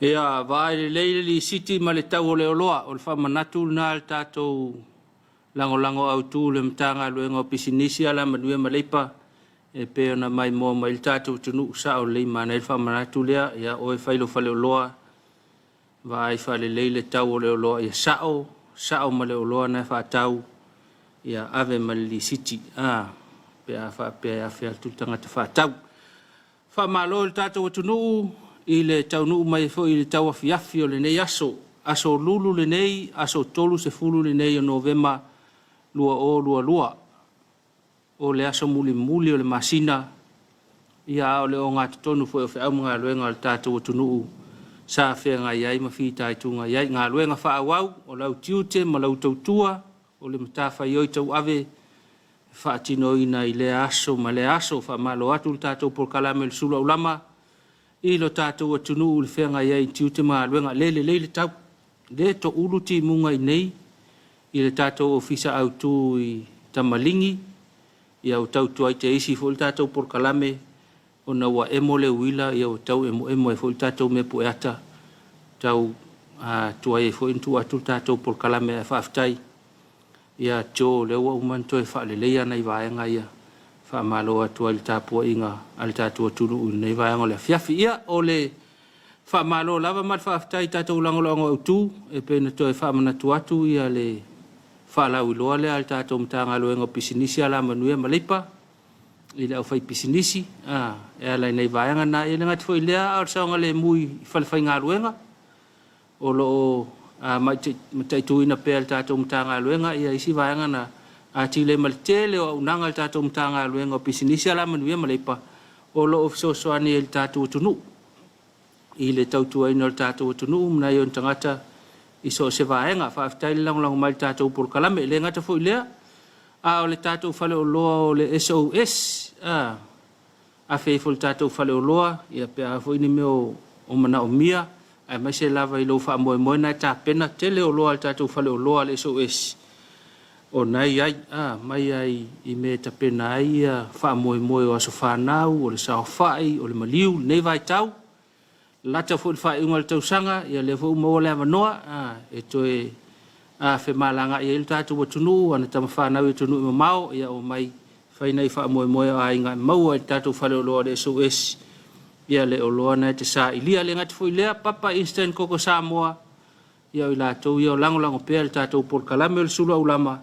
Ia, vaai lelei le lisiti ma le tau o le oloa. O le faamanatu lena a le tatou lagolago autu i le Matagaluega o Pisinisi, Alamanuia ma Leipa e pei ona maimoa mai le tatou atunuu. Sao lelei, manaia le faamanatu lea. Ia oe e fai lou faleoloa, vaai faalelei le tau o le oloa ia sao, sao ma le oloa na e faatau, ia ave ma le lisiti pe a faapea e afe atu le tagata faatau. Faamalo i le tatou atunuu i le taunuu mai foi i le tauafiafi o lenei aso. Aso Lulu lenei, aso 30 lenei o Novema 2022. O le aso mulimuli o le masina, ia a o le ogatotonu foi o feau ma galuega a le tatou atunuu sa feagai ai ma fitaituga i ai. Galuega faaauau o lau tiute ma lau tautua, o le matafaioi tauave e faatinoina i lea aso ma lea aso. Faamalo atu le tatou polokalame o le Sulu Aulama i lo tatou atunuu i le feagai ai i tiute ma galuega. Le lelei le tau, le toulu timuga i inei i le tatou ofisa autu i Tamaligi, ia ua tau tuai teisi foi le tatou polokalame ona ua emo le uila, ia ua tau emoemo ai foi le tatou mea pueata, tau tuai ai foi ona tuu atu le tatou polokalame. Ae faafetai ia Joe o lea ua uma ona toe faaleleia nai vaega ia. Faamalo atu ai i le tapuaiga a le tatou atunuu i lenei vaega o le afiafi. Ia, o le faamalo lava ma le faafetai i tatou lagolago autu e pei ona toe faamanatu atu ia le faalauiloa lea a le tatou Matagaluega o Pisinisi, Alamanuia ma Leipa i le aufaipisinisi e ala i nai vaega na. E le gata foi i lea, a o le saogalemu i falefaigaluega o lo o mataituina pea e le tatou Matagaluega isi vaega na atili ai ma le tele o auaunaga a le tatou Matagaluega o Pisinisi, Alamanuia ma Leipa o lo o fesoasoani ai i le tatou atunuu i le tautuaina o le tatou atunuu ma nai ona tagata i so o se vaega. Faafetai le lagolago mai i le tatou polokalame. E le gata foi i lea, a o le tatou faleoloa o le SOS, afe ifo i le tatou faleoloa pe a foi ni mea o manaomia, aemaise lava i lou faamoemoe na e tapena. Tele oloa a le tatou faleoloa a le SOS o na e i ai, mai lava i mea e tapena ai faamoemoe o aso fanau, o le saofai, o le maliu i lenei vaitau. Lata foi i le faaiuga o le tausaga, ia lea foi ua maua le avanoa e toe femalagaai ai le tatou atunuu, ana tamafanau i atunuu e mamao, ia omai fai nai faamoemoe o aiga e maua i le tatou faleoloa o le SOS ia le oloa na e te sailia. E le gata foi i lea, Papa Instant Koko Samoa, ia o i latou ia o lagolago pea le tatou polokalame o le Sulu Aulama,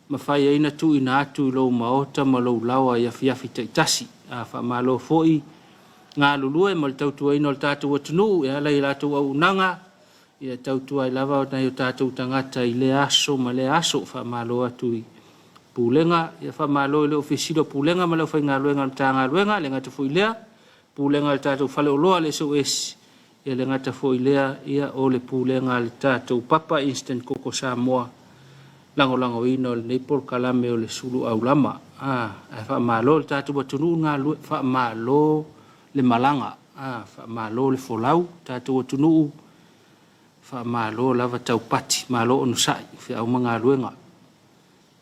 ma fai ai na tuuina atu i lou maota ma lou laoa i afiafi taitasi. Faamalo foi galulue ma le tautuaina o le tatou atunuu e ala i latou auaunaga, ia tautua ai lava nai o tatou tagata i lea aso ma lea aso. Faamalo atu i Pulega, ia faamalo i le Ofisa Sili o Pulega ma le aufaigaluega a le Matagaluega, e le gata foi i lea, Pulega a le tatou faleoloa a le SOS, e le gata foi i lea, ia o le Pulega a le tatou Papa Instant Koko Samoa, lagolagoina o lenei polokalame o le Sulu Aulama. Ae faamalo i le tatou atunuu le galulue, faamalo le malaga, faamalo le folau tatou atunuu, faamalo lava taupati, malo onosai i feau ma galuega.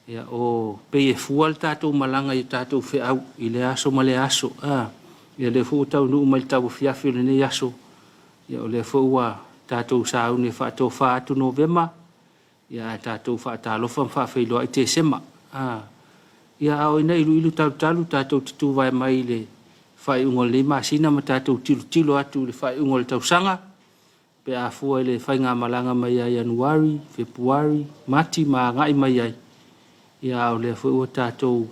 Ia o pei e fua le tatou malaga i tatou feau i lea aso ma lea aso. Ia lea foi ua taunuu mai le tauafiafi o lenei aso, ia o lea foi ua tatou sauni e faatofa atu Novema, ia ae tatou faatalofa ma faafeiloai Tesema. Ia a o ina iluilu talutalu tatou te tuvae mai i le faaiuga o lenei masina ma tatou tilotilo atu i le faaiuga o le tausaga pe a fua i le faigamalaga mai ia Ianuari, Fepuari, Mati ma agai mai ai, ia a o lea foi ua tatou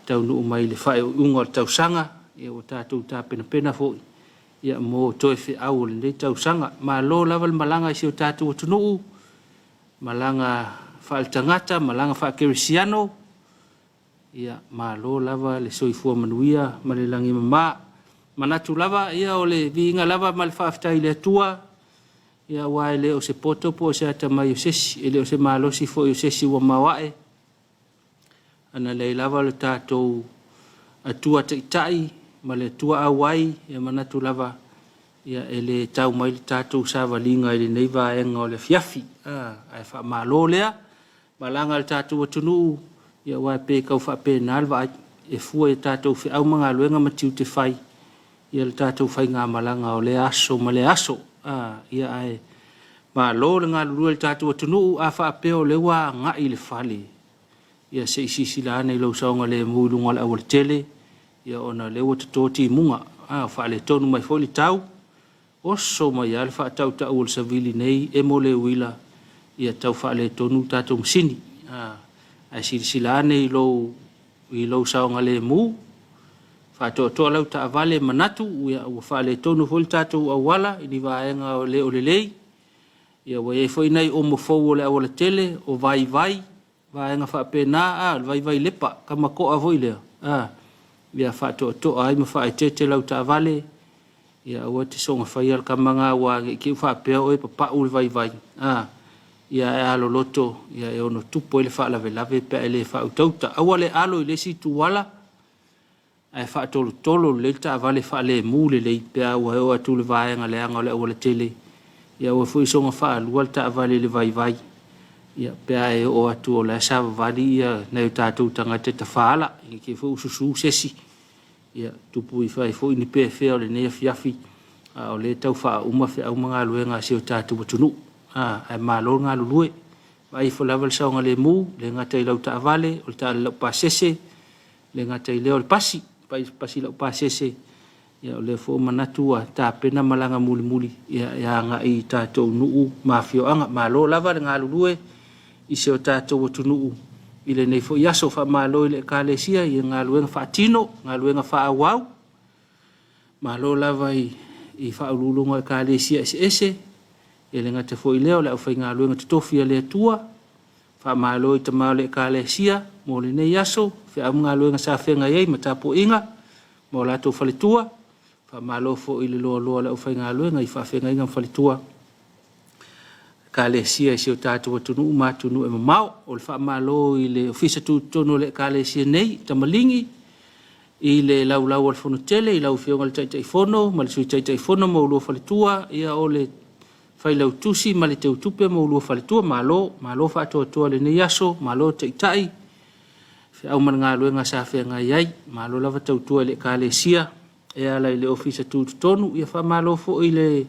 taunuu mai i le faaiuiuga o le tausaga, ia ua tatou tapenapena foi ia mo toe feau o lenei tausaga. Malo lava le malaga i si o tatou atunuu, malaga faaletagata, malaga faakerisiano, ia malo lava le soifua manuia ma le lagi e mama. Manatu lava ia o le viiga lava ma le faafetai i le Atua, ia aua e le o se poto po o se atamai o se isi, e le o se malosi foi o se isi ua maoae, ana leai lava le tatou Atua Taitai ma le Atua auai, ia manatu lava ia e le tau mai le tatou savaliga i lenei vaega o le afiafi. Ae faamalo lea malaga a le tatou atunuu, ia aua e pei e tau faapena le vaai, e fua i a tatou feau ma galuega ma tiute fai ia le tatou faigamalaga o lea aso ma lea aso. Ia ae malo le galulue i le tatou atunuu. A faapea o lea ua agai i le fale, ia se i silasila ane i lou saogalemu i luga o le aualatele, ia ona o lea ua toto timuga, a o faaletonu mai foi le tau, oso mai lava le faatautau o le savili nei, emo le uila, ia tau faaletonu le tatou masini. Ae silasila ane i lou saogalemu, faatoatoa lau taavale, manatu ua faaletonu foi le tatou auala i ni vaega e le o lelei, ia ua i ai foi nai omo fou o le aualatele, o vaivai, vaega faapena, o le vaivai lepa, kamatoa foi lea, ia faatoatoa ai ma faaeteete lau taavale, ia aua e te soona faia le tama lena, aua ne i te i ua faapea oe e papau le vaivai, ia ae a loloto e ono tupu ai le faalavelave pe a e le faautauta. Aua le alo i le isi ituala, ae faatolotolo lelei le taavale, faalemu lelei pe a ua e oo atu i le vaega leaga o le aualatele. Ia aua foi soona faalua le taavale i le vaivai, ia pe a e oo atu o la e savavali nai o tatou tagata e tafaala, ne i te i foi ua susu se isi, ia tupu ifo ai foi ni pefea o lenei afiafi, a o lea e tau faauma feau ma galuega a si o tatou atunuu. Ae malo le galulue, vaai ifo lava le saogalemu, e le gata i lau taavale, o le taavale laupasese, e le gata i lea o le pasi, pasi laupasese, ia o lea foi ua manatu ua tapena malaga mulimuli e agai i tatou nuu ma afioaga. Malo lava le galulue i si o tatou atunuu i lenei foi aso. Faamalo i le Ekalesia i galuega faatino, galuega faaauau. Malo lava i faauluuluga o Ekalesia eseese, e le gata foi i lea o le aufaigaluega totofi a le Atua. Faamalo i tama o le Ekalesia mo lenei aso, feau ma galuega sa feagai ai ma tapuaiga ma o latou faletua. Faamalo foi i le loaloa o le aufaigaluega i faafeagaiga ma faletua Ekalesia i si o tatou atunuu ma atunuu e mamao. O le faamalo i le Ofisa Tutotonu o le Ekalesia nei, Tamaligi, i le laulau a le Fonotele i lau Afioga i le Taitaifono ma le Sui Taitaifono ma oulua faletua, ia o le Failautusi ma le Teutupe ma oulua faletua, malo, malo faatoatoa i lenei aso, malo taitai, feau ma le galuega sa feagai ai, malo lava tautua i le Ekalesia e ala i le Ofisa Tutotonu. Ia faamalo foi i le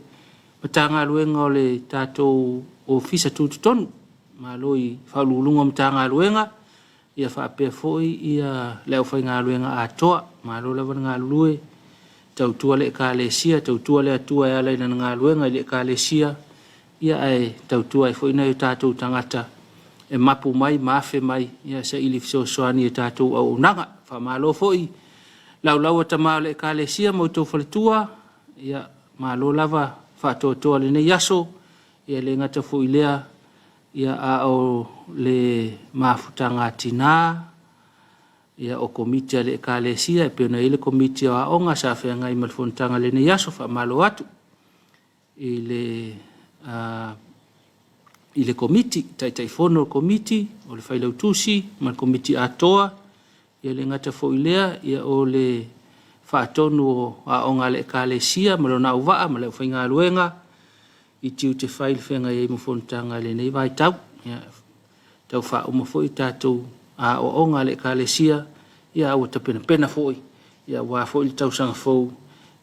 Matagaluega o le tatou Ofisa Tutotonu, malo i Ofisa Sili o Pulega o Matagaluega, ia faapea foi le aufaigaluega atoa, malo lava le galulue, tautua le Ekalesia, tautua le Atua e ala i lana galuega i le Ekalesia, ae tautua ai foi nai o tatou tagata e mapu mai ma afe mai e saili fesoasoani i tatou auaunaga. Faamalo foi laulau a tama o le Ekalesia ma outou faletua, ia malo lava faatoatoa i lenei aso, e le gata foi i lea, a o le mafutaga a tina, o Komiti a le Ekalesia e pei ona i ai le Komiti o Aoga sa feagai ma le fonotaga i lenei aso. Faamalo atu i le Komiti, Taitaifono o le Komiti, o le Failautusi ma le Komiti atoa. E le gata foi i lea, o le faatonu o aoga a le Ekalesia ma lona auvaa ma le aufaigaluega i tiute fai i le feagai ai ma fonotaga i lenei vaitau. Ia, tau faauma foi tatou aoaoga a le Ekalesia, a ua tapenapena foi aua foi le tausaga fou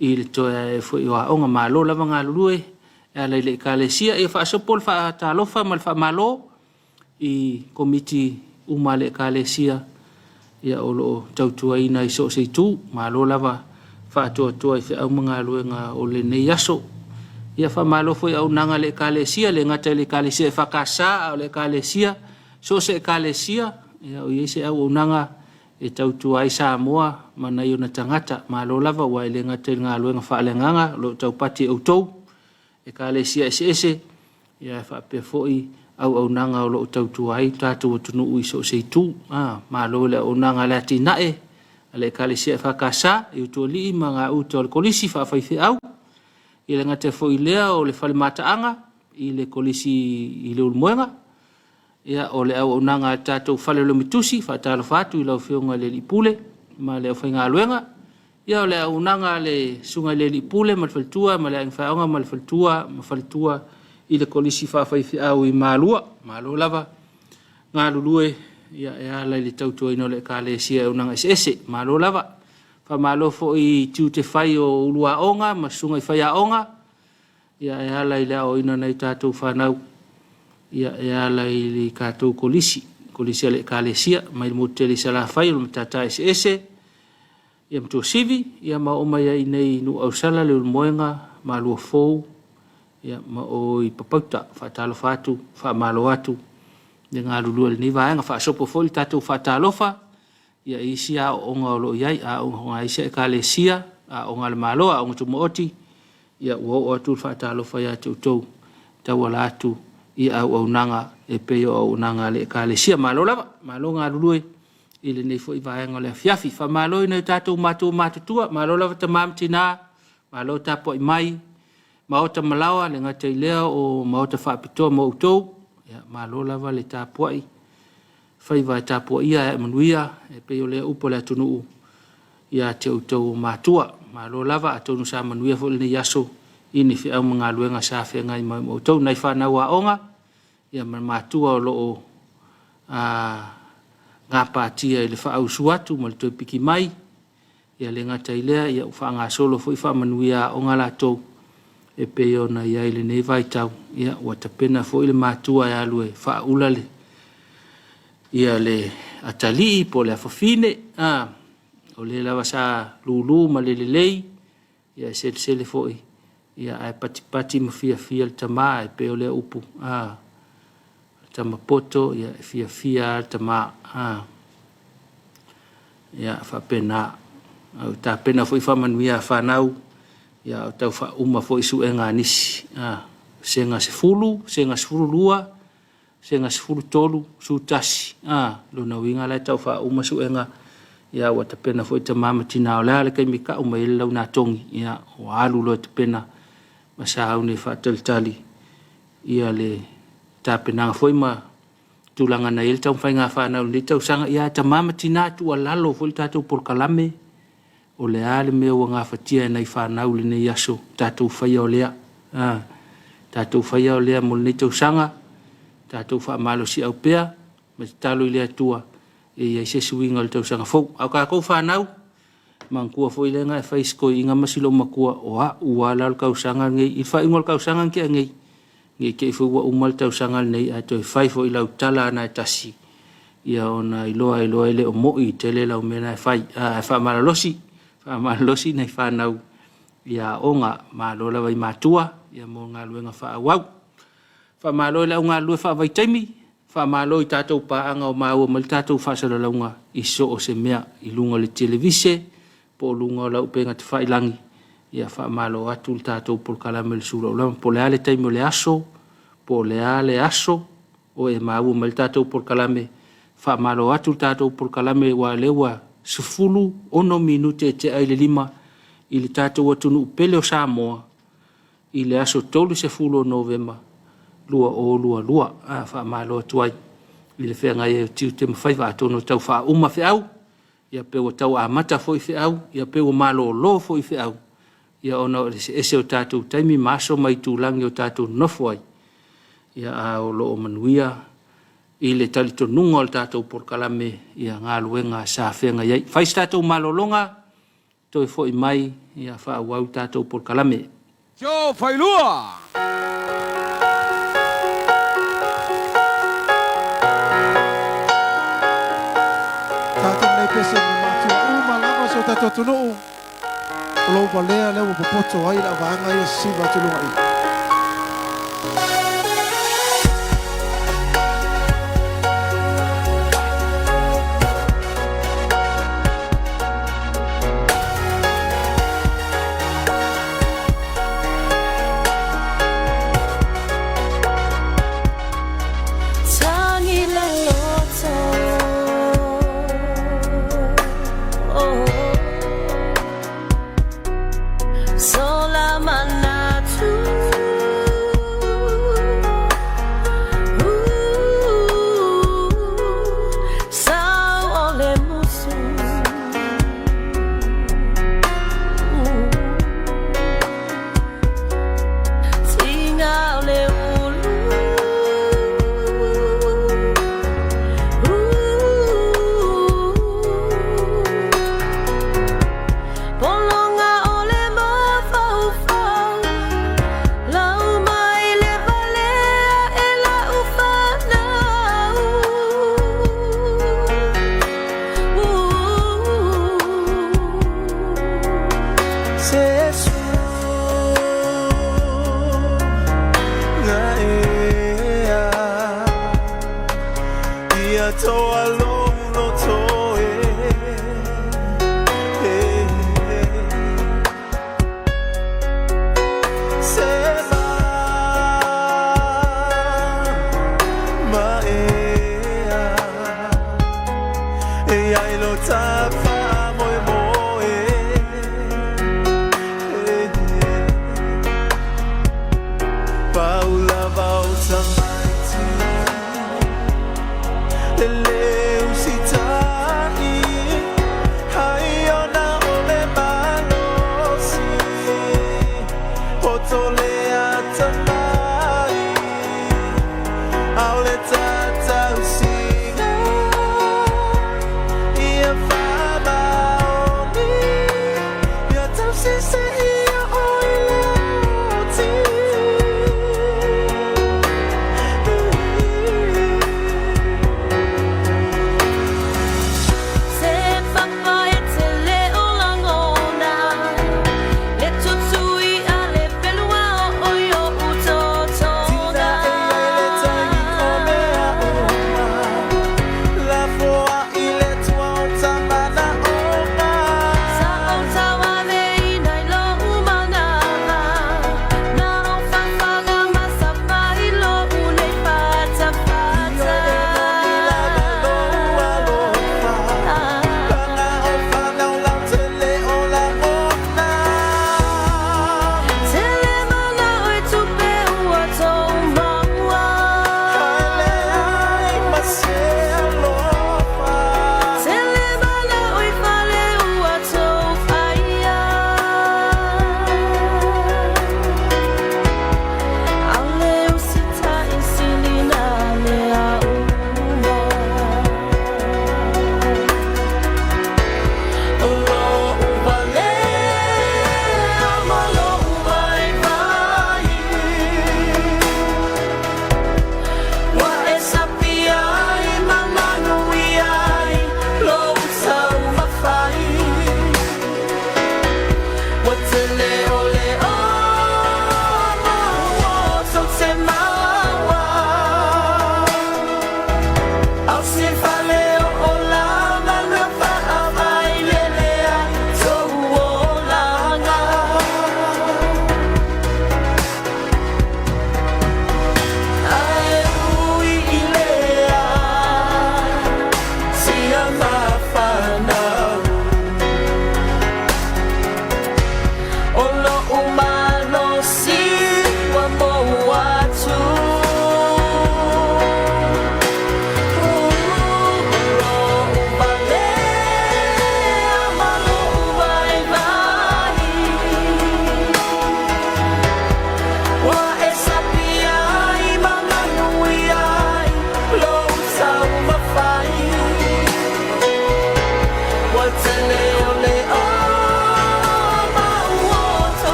i le toe ae ai foi o aoga. Malo lava galulue e ala i le Ekalesia. Ia faasopo le faatalofa ma le faamalo i Komiti uma a le Ekalesia o lo o tautuaina i so o se itu. Malo lava faatoatoa i feau ma galuega o lenei aso. Ia faamalo foi i auaunaga a le Ekalesia, e le gata i le Ekalesia EFKS, a o le Ekalesia, so o se Ekalesia, o i ai se auaunaga e tautua ai Samoa ma nai ona tagata. Malo lava, aua e le gata i le galuega faaleagaga o lo o taupati e outou, Ekalesia eseese, ae faapea foi auaunaga o lo o tautua ai le tatou atunuu i so o se itu. Malo i le auaunaga a le atinae a le Ekalesia EFKS i Utualii ma gauta o le Kolisi Faafaifeau. E le gata foi i lea o le fale mataaga i le Kolisi i Leulumoega. Ia, o le auaunaga a le tatou Fale o le Umitusi, faatalofa atu i lau Afioga i le Alii Pule ma le aufaigaluega. Ia, o le auaunaga a le Susuga i le Alii Pule ma le faletua ma le Aiga Faioga ma le faletua ma faletua i le Kolisi Faafaifeau i Malua. Malo lava galulue e ala i le tautuaina o le Ekalesia i auaunaga eseese. Malo lava. Faamalo foi i tiute fai o uluaoga ma susuga i faiaoga. Ia e ala i le aoaoina o nai tatou fanau, ia e ala i le tatou kolisi, kolisi a le Ekalesia mai le motu tele i Salafai o le Matata Eseese, ia ma Tuasivi, ia ma oo mai ai i inei i Nuuausala, Leulumoega, Maluafou, ia ma o i Papauta. Faatalofa atu, faamalo atu le galulue o lenei vaega. Faasopo foi le tatou faatalofa ia i isi aoaoga o lo o i ai, aoga a isi ekalesia, aoga a le Malo, aoga tumaoti, ia ua oo atu le faatalofa ia te outou e tauala atu i auaunaga e pei o auaunaga a le Ekalesia. Malo lava, malo galulue i lenei foi vaega o le afiafi. Faamalo i nai o tatou matua matutua, malo lava tama ma tina, malo tapuai mai, maota ma laoa, e le gata i lea o maota faapitoa mo outou, ia malo lava le tapuai, faiva e tapuaia e ae manuia e pei o lea upu a le atunuu ia te outou o matua. Malo lava, atonu sa manuia foi lenei aso i ni feau ma galuega sa feagai ma outou. Nai fanau aoga ia ma matua o lo o gapatia i le faaausu atu ma le toe piki mai. Ia le gata i lea, ia ua faagasolo foi faamanuia aoga latou e pei ona i ai i lenei vaitau, ia ua tapena foi le matua e alu e faaula le ia le atalii po o le afafine, a, o le lava sa lulu ma le lelei, ia e selesele foi, ia ae patipati ma fiafia le tama e pei o lea upu, a, o le tama poto ia e fiafia lava le tama, a, ia faapena. A ua tapena foi faamanuia a fanau, ia a o tau faauma foi suega a nisi, a, sega 10, sega 12, sega 13, 11, a, lona uiga la e tau faauma suega, ia ua tapena foi tama ma tina, o le a le taimi e tau mai ai le launatogi, ia ua alu loa e tapena ma sauni e faatalitali ia le tapenaga foi ma tulaga na i ai le taumafaiga a fanau i lenei tausaga. Ia ae tama ma tina, tuualalo foi le tatou polokalame, o le a le mea ua gafatia e nai fanau i lenei aso, tatou faia o lea. A, tatou faia o lea mo lenei tausaga, tatou faamalosiau pea ma tatalo i le Atua e i ai se isi uiga o le tausaga fou. A o tatou fanau, manatua foi lea na e fai i si toeaina ma si loomatua, o a'u lava la o le tausaga lenei. I le faaiuga o le tausaga na tea nei, ne i te i foi ua uma le tausaga lenei ae toe fai foi lau tala lena e tasi, ia ona iloa ai loa e le o moi tele lau mea na e fai. Ae faamalolosi, faamalolosi nai fanau i aoga. Malo lava i matua ia mo galuega faaauau. Faamalo i le au galulue faavaitaimi, faamalo i tatou paaga o maua mai le tatou faasalalauga i so o se mea i luga o le televise po o luga o lau upega tafailagi. Ia faamalo atu le tatou polokalame o le Sula Ulama. Po o le a le taimi o le aso, po o le a le aso o e maua mai le tatou polokalame, faamalo atu le tatou polokalame aua o lea ua 16 minute e tea i le 5 i le tatou atunuu pele o Samoa i le aso 30 o Novema 2022. A faamalo atu ai i le feagai ai o tiute ma faiva atonu e tau faauma feau, ia pe ua tau amata foi feau, ia pe ua malolo foi feau, ia ona o le eseese o tatou taimi ma aso ma itulagi o tatou nonofo ai, ia a o lo o manuia i le talitonuga o le tatou polokalame ia galuega sa feagai ai. Fai se tatou malologa, toe foi mai ia faaauau le tatou polokalame. Joe Failua! Tatou nei pese ma matua uma lava si o tatou atunuu o lo o valea lea ua popoto ai le auvaega ia sisiva atu i luga i.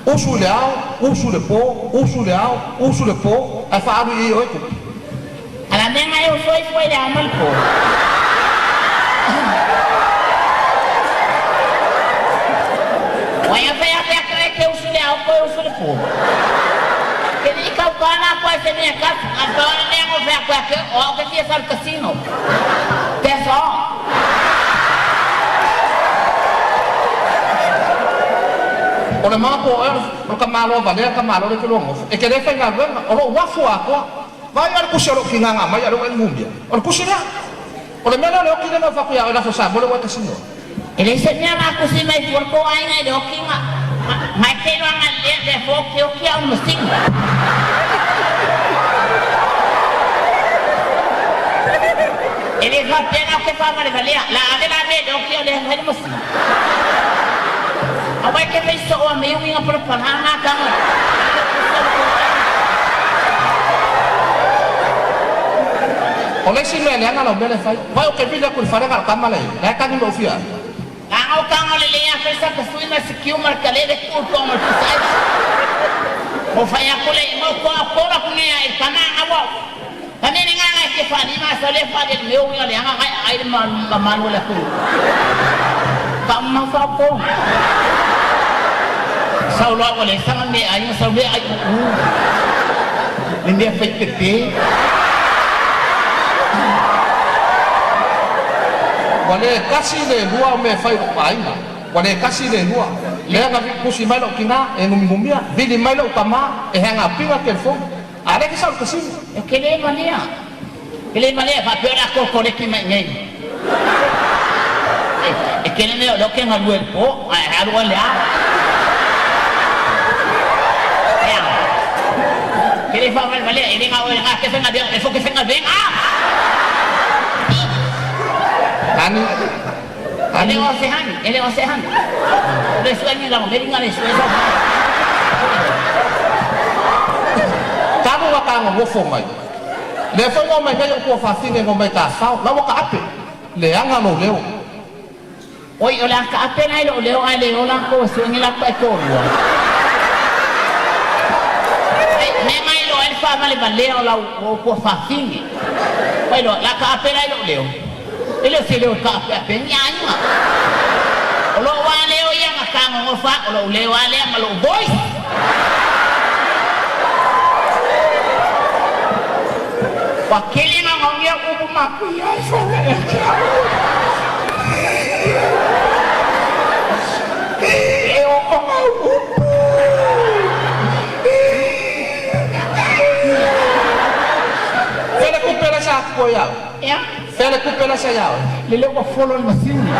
Usu le ao, usu le po, usu le ao, usu le po, ae faaalu i oe tupe. Ala mea e usoi foi le ao ma le po. Oi a fea fea ke e usu i le po. Ke le i tautala aku ai se mea e tasi, na o le pau lava le mea na ou fai atu ia te oe, o au ou te fia sau i le casino. That's all. O le maga po o oe o le tamaloa valea le tamaloa lea e te lua nonofo, e te le faigaluega, o lou afu atoa. Vaai la le tusi a lou tina na aumai a o lea ua e numia. O le tusi lea. O le mea lea o le oti lea na ou fai atu ia oe i le Aso Samoa lea ua e kasino ai. E leai se mea la tusi mai fua le tou aiga i le okiga ma e te iloa galilea therefore ou te oki au i le masini. E le faapea la ou te faavalevalea, la ave la mea i le oki a o lea e fai le masini. Aua e te fai soo a mei uiga palapala na tago i le tusi a le tou aiga. O le isi mea leaga lau mea lea e fai, vaai ou te vili atu i le fale na o le tama la e i ai, la e tagi mai ou fia ai. Leaga o taga lelei a fai sa tasui ma sikiu ma le talele tuu i toga o le pusa ai. Ua fai atu le igoa o toa tolu atu nei a i le tama a ua ka mea le gaga e fia faalima a sa lea faali e le mea uiga leaga gae aai le mamalu o le atunuu. Faamamafa o to. Sau loa ua le saga mea aiga sau lea ai uu le mea fai pepe. Ua le tasi le lua o mea e fai i lou aiga, ua le tasi le lua. Lea na tusi mai lou tina e numinumia, vili mai lou tama e hang up ina telefoni. A o lea e te sau i le kasino. E te le valea. E le valea faapea o le a kolekoleki mai iinei. E tele mea o lea ou te galue i le po ae alu oe i le ao. Ea. E te le faavalevalea, e le na o oe na te faigaluega, o lea foi ou te faigaluega. Ani, E le ani. o se hani, e le o se hani. O le sue ni lava meri nga le sue sa. Talu ona ta nonofo mai, lea foi na omai nei ou tuafafine na omai tafao, la ua taape, leaga lou leo. Oi, o le a taape la i lou leo ae le o latou e sue ni latou taitoalua. Ai, mea na iloa ai le faavalevalea o lau o ou tuafafine. Ua iloa, o le a taape la i lou leo. E le o se leo e taapeape ai ni aiga. O lou lava leo ia na fetagogofa au, o lou leo lava lea ma lou voice. Ua tele naonaogia upu mapuia e fofoga ia te au. E oo mau upu. Fea le tupe la sa atu ai au? Ea. Fea le tupe la sa ia oe? Lele ua folo le masini.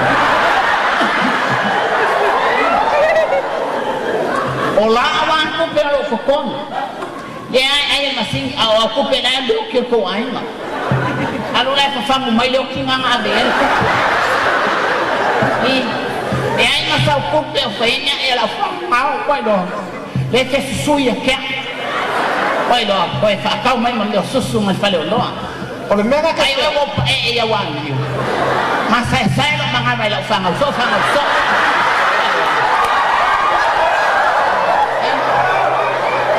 O la awa a tupe o lou totogi. Lea e ai le masini, a o au tupe la e le oki o le tou aiga. Alu la e fafagu mai le okiga na ave ai le tupe. I, leai ma sau tupe o fai ai ni aʻe a lau fanau, ua iloa, lea e te susui ia te au. Ua iloa, toe faatau mai ma mea o susu ma le faleoloa. O le mea lena Ai oe ua ou paee i au amio. Masaesae lou manava i lau fanau soo, fanau soo.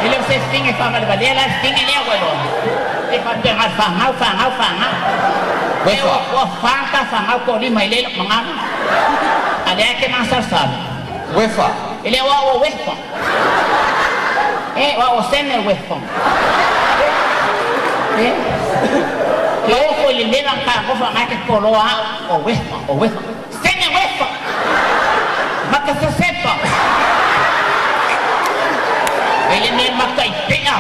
E le o se fine faavalevalea la le fine lea ua iloa. E faapena le fanau, fanau, fanau. E Wefa. ua, ua fa ta fanau toalima i lei lou manava. A lea e te masalosalo. Wefa. E le o au o Wefa. E, o au o Sene Wefa. E, ke ofo i le leva na tagofa na ke poloa au o Wefa, o Wefa. Sene Wefa! Maka sesepa! E le mea maka i pea.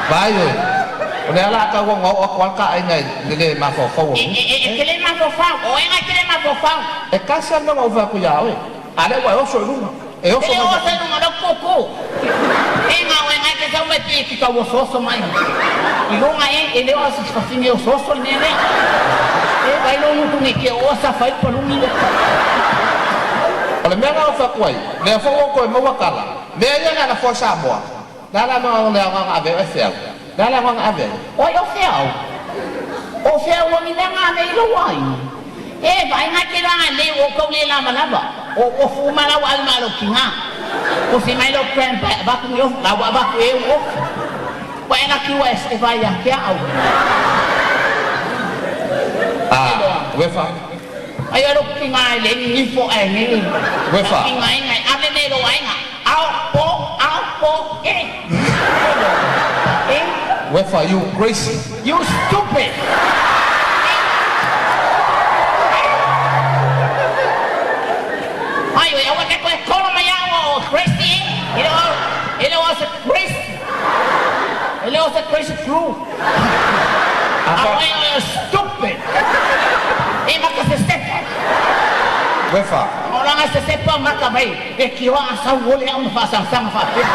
Vaai oe, o lea o le a tau ona oo atu lava le ta aiga i le le mafaufau o E, luga. e, e, e te le mafaufau. O ai na e te le mafaufau. E tasi lava le mea na ou fai atu ia oe, a lea ua e oso i luga. E E oso le mai oso i luga o lau koko. E na o ai te sau mai pei e te tau osooso mai i luga e, e le o se fafine osooso le mea lea. E vai lou gutu nei ke oa sa fai paluni le. O le mea lena ou fai atu ai, lea foi ua ou toe maua tala, mea ia na lafo ai Samoa, le a le agaga o le agaga ave ai oe feau? Le a le agaga ave ai? Oi o feau. O feau o ni mea nga ave i lou aiga. E vaai nga te ranga lei o kou le lavalava. O ofu uma lau ave ma lou tiga. Ofi mai lou grandpa e avatu ni ofu, la ua avatu e ou ofu. Ua e laki ua e vaai ia te au. A, uefa. Ai o lou tiga e le nifo ae nei. Uefa. Tiga inga e ave nei lou aiga. Ao po Eh? Eh? Uefa, you crazy. You stupid. Ai, oi, aua te koe kolo mai au o crazy, eh? E le o se crazy. E le o se crazy crew. Aua e o stupid. E maka se sepa. Uefa. O langa se sepa maka mai. E ki hoa a sau ole au ma whaasanganga whaapea.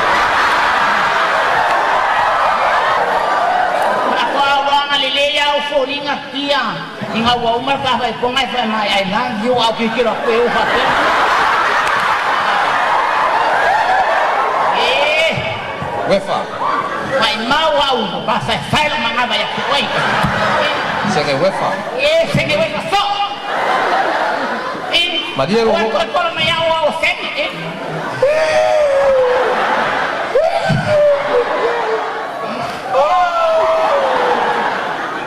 Ako au loanga le le au fōringa kia. I ngā ua umar ka whai kongai whai mai ai love you au kikiro koe o whapea. E, Uefa. whai mau au, pa whai whai la manga vai aku oi. Sege uefa. E, senge wei so. E, Maria oi koe kolo mai au au senge, e.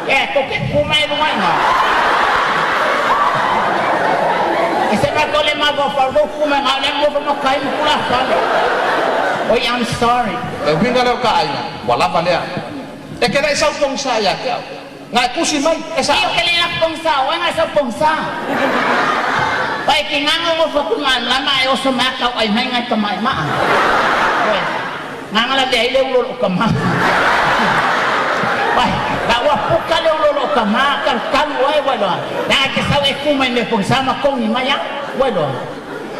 E, toke kuma e lunga inga. E se ma tole ma vo fa ro kuma nga le mo fa mo kai mo kula fa. Oi, I'm sorry. Le uiga lea o ka aiga, ua lava lea. E ke leʻi sau pogisa iā te au. Ga e tusi mai, e Io saʻa. ke le la pongsa, o nga sa pongsa. Pai ki nganga mo fa ku nga lama e oso ma ka ai mai ngai ka mai ma. Oi. Nganga la le le ulo o ka ma. Pai, la wa puka le ulo o ka ma ka kalu ai wa lo. Na ke sa e ku mai me pongsa ma kongi mai ya. Wa lo.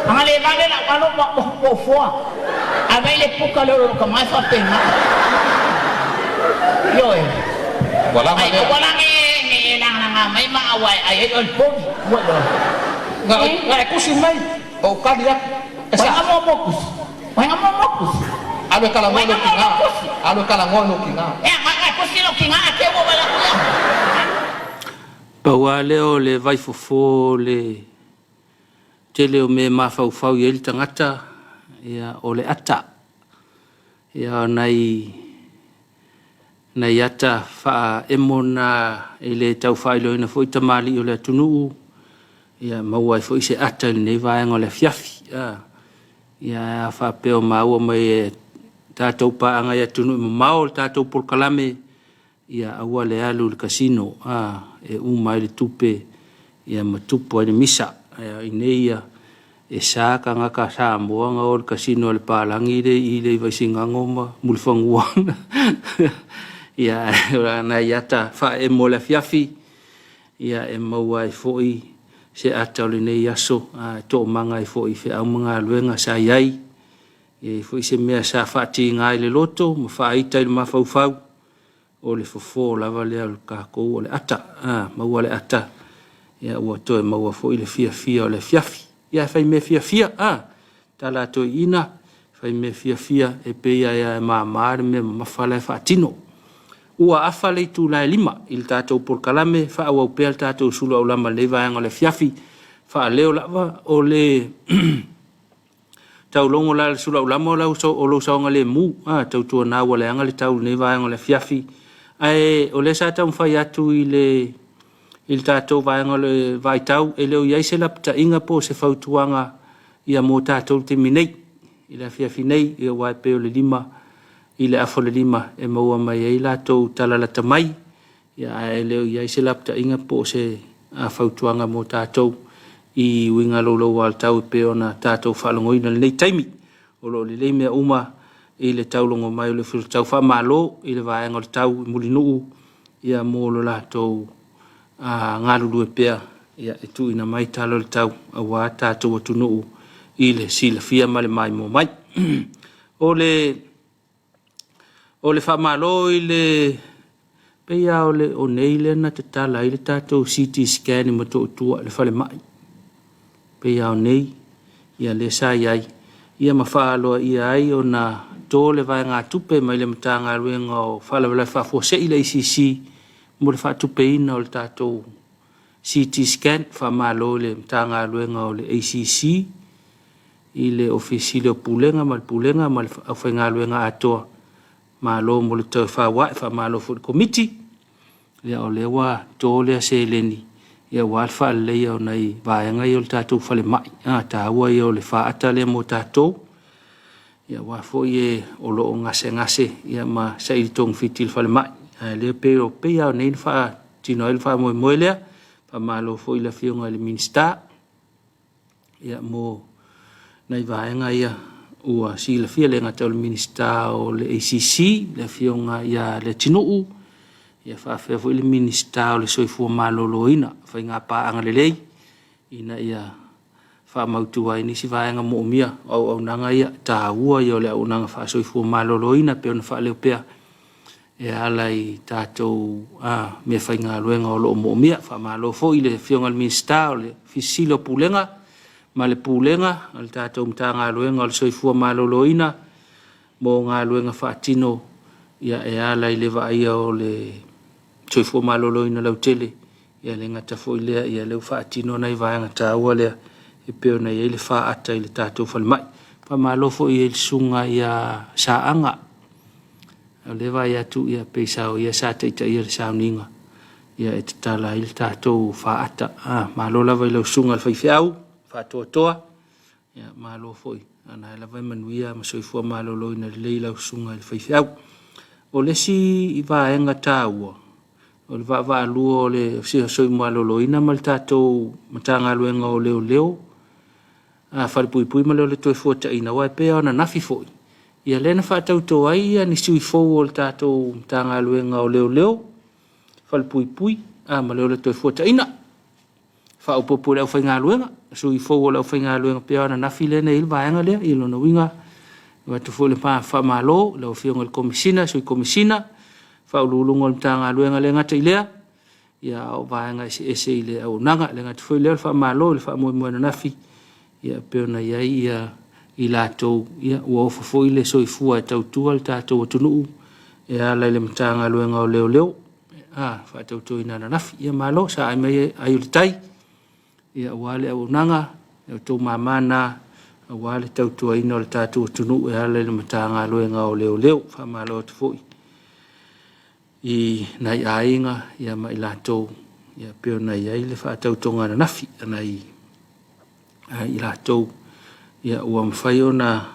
Anga le vale la alo ma po foa. A vai le puka le ulo o ka ma fa penga. Yo e. Ua lava Ai lea. wala nge nge lang lang mai ma awai ai ai ol pogi. Wa lo. Ga ga e tusi mai, o kali atu. E Wai saʻa. nga mo mokus. Wai nga mo mokus. Alu e kalagoa i lou tigā. Alu e kalagoa i lou tigā. E nga nga kusi lo kinga ake wo wala kuya. Pau lava lea o le vaifofō o le tele o mea e mafaufau i ai le tagata, ia, o le ata. Ia, o nai, nai ata faaemo na e le tau faailoaina foi tamalii o le atunuu, ia, maua ai foi se ata i lenei vaega o le afiafi. A, ia, a faapea o maua mai e tatou paaga i atunuu e mamao le tatou polokalame, ia aua le alu i le kasino, a, e uma ai le tupe, ia ma tupu ai le misa. Ia, i nei ia, e sa tagata Samoa ga o le kasino a le palagi le i le i Vaisigano ma Mulifanua. Ia, o nai ata faaemo o le afiafi, ia e maua ai foi se ata o lenei aso, a, e toomaga ai foi i feau ma galuega sa i ai. E i ai foi se mea sa faatiga i le loto ma faaita i le mafaufau, o le fofō lava lea o le takou o le ata. A, maua le ata, ia ua toe maua foi le fiafia o le afiafi. Ia e fai mea fiafia, a, tala a toeaiina, fai mea fiafia e pei lava e māmā le mea mamafa la e faatino. Ua afa le itula e 5 i le tatou polokalame, faaauau pea le tatou sulu aulama i lenei vaega o le afiafi. Faaleo lava o le taulogo la le sulu aulama o lau o lou saogalemu, a, tautuana ua leaga le tau i lenei vaega o le afiafi. Ae o lea sa taumafai atu i le i le tatou vaega o le vaitau, e le o i ai se lapataiga po o se fautuaga ia mo tatou i le taimi nei, i le afiafi nei, ia aua e pei o le 5 i le afa o le 5 e maua mai ai latou tala lata mai, ia ae le o i ai se lapataiga po o se fautuaga mo tatou i uiga louloua o le tau e pei ona tatou faalogoina i lenei taimi. O lo o lelei mea uma i le taulogo mai o le Ofisa o le Tau Faamalo i le vaega o le tau i Mulinuu ia mo lo latou galulue pea ia e tuuina mai tala o le tau aua tatou atunuu i le silafia ma le maimoa mai. O le o le faamalo i le pei lava o le o nei lea na tatala ai le tatou CT scan i Motootua i le falemai. Pei lava o nei ia lea sa i ai ia ma faaaloaia ai ona to le vaegatupe mai le Matagaluega o Faalavelave Faafuasei le ACC mo le faatupeina o le tatou CT scan. Faamalo i le Matagaluega o le ACC i le Ofisa Sili o Pulega ma le Pulega ma le aufaigaluega atoa. Malo mo le toe fauae, faamalo foi i le Komiti. Ia o lea ua to lea seleni ia aua le faaleleia o nai vaega ia o le tatou falemai. A, taua ia o le faata lea mo tatou. Ia aua foi e o lo o gasegase ia ma saili togafiti i le falemai. Ae lea pei o pei lava o nei na faatino ai le faamoemoe lea. Faamalo foi i le Afioga i le Minisita ia mo nai vaega ia ua silafia, e le gata o le Minisita o le ACC, le Afioga ia Leatinuu, ia faapea foi le Minisita o le Soifua Maloloina, faiga paaga lelei ina ia faamautu ai nisi vaega moomia o auaunaga ia, taua ia o le auaunaga faasoifua maloloina e pei ona faaleo pea e ala i tatou meafaigaluega o lo o moomia. Faamalo foi i le Afioga i le Minisita o le Ofisa Sili o Pulega ma le Pulega a le tatou Matagaluega o le Soifua Maloloina mo galuega faatino e ala i le vaaia o le soifua maloloina lautele. Ia le gata foi lea, ia lea ua faatino nai vaega taua lea e pei ona i ai le faata i le tatou falemai. Faamalo foi i le susuga ia Saaga, o lea e vaai atu ia pei sa o ia sa taitaia le sauniga ia e tatala ai le tatou faata. Malo lava i lau susuga i le faifeau faatoatoa, ia malo foi, a o lena lava e manuia ma soifua maloloina lelei lau susuga i le faifeau. O le isi vaega taua, o le vaavaalua o le Soifua Maloloina ma le tatou Matagaluega o Leoleo, Falepuipui ma le Toefuataiga, aua e pei lava o ananafi foi, ia lea na faatauto ai ni sui fou o le tatou Matagaluega o Leoleo, Falepuipui ma le Toefuataiga, faaopoopo i le aufaigaluega, sui fou o le aufaigaluega, pei lava o ananafi lea na i ai le vaega lea. Ia lona uiga, e avatu foi le faamalo i lau Afioga i le Komesina, Sui Komesina, Faauluuluga o le Matagaluega. E le gata i lea, a o vaega eseese i le auaunaga. E le gata foi i lea o le faamalo i le faamoemoe ananafi e pei ona i ai i latou ua ofo foi le soifua e tautua le tatou atunuu e ala i le Matagaluega o Leoleo faatautoina ananafi. Ia malo, saai mai ai o le tai aua le auaunaga, o outou mama na aua le tautuaina o le tatou atunuu e ala i le Matagaluega o Leoleo. Faamalo atu foi i nai aiga ma i latou e pei ona i ai le faatautoga ananafi a nai i latou ua mafai ona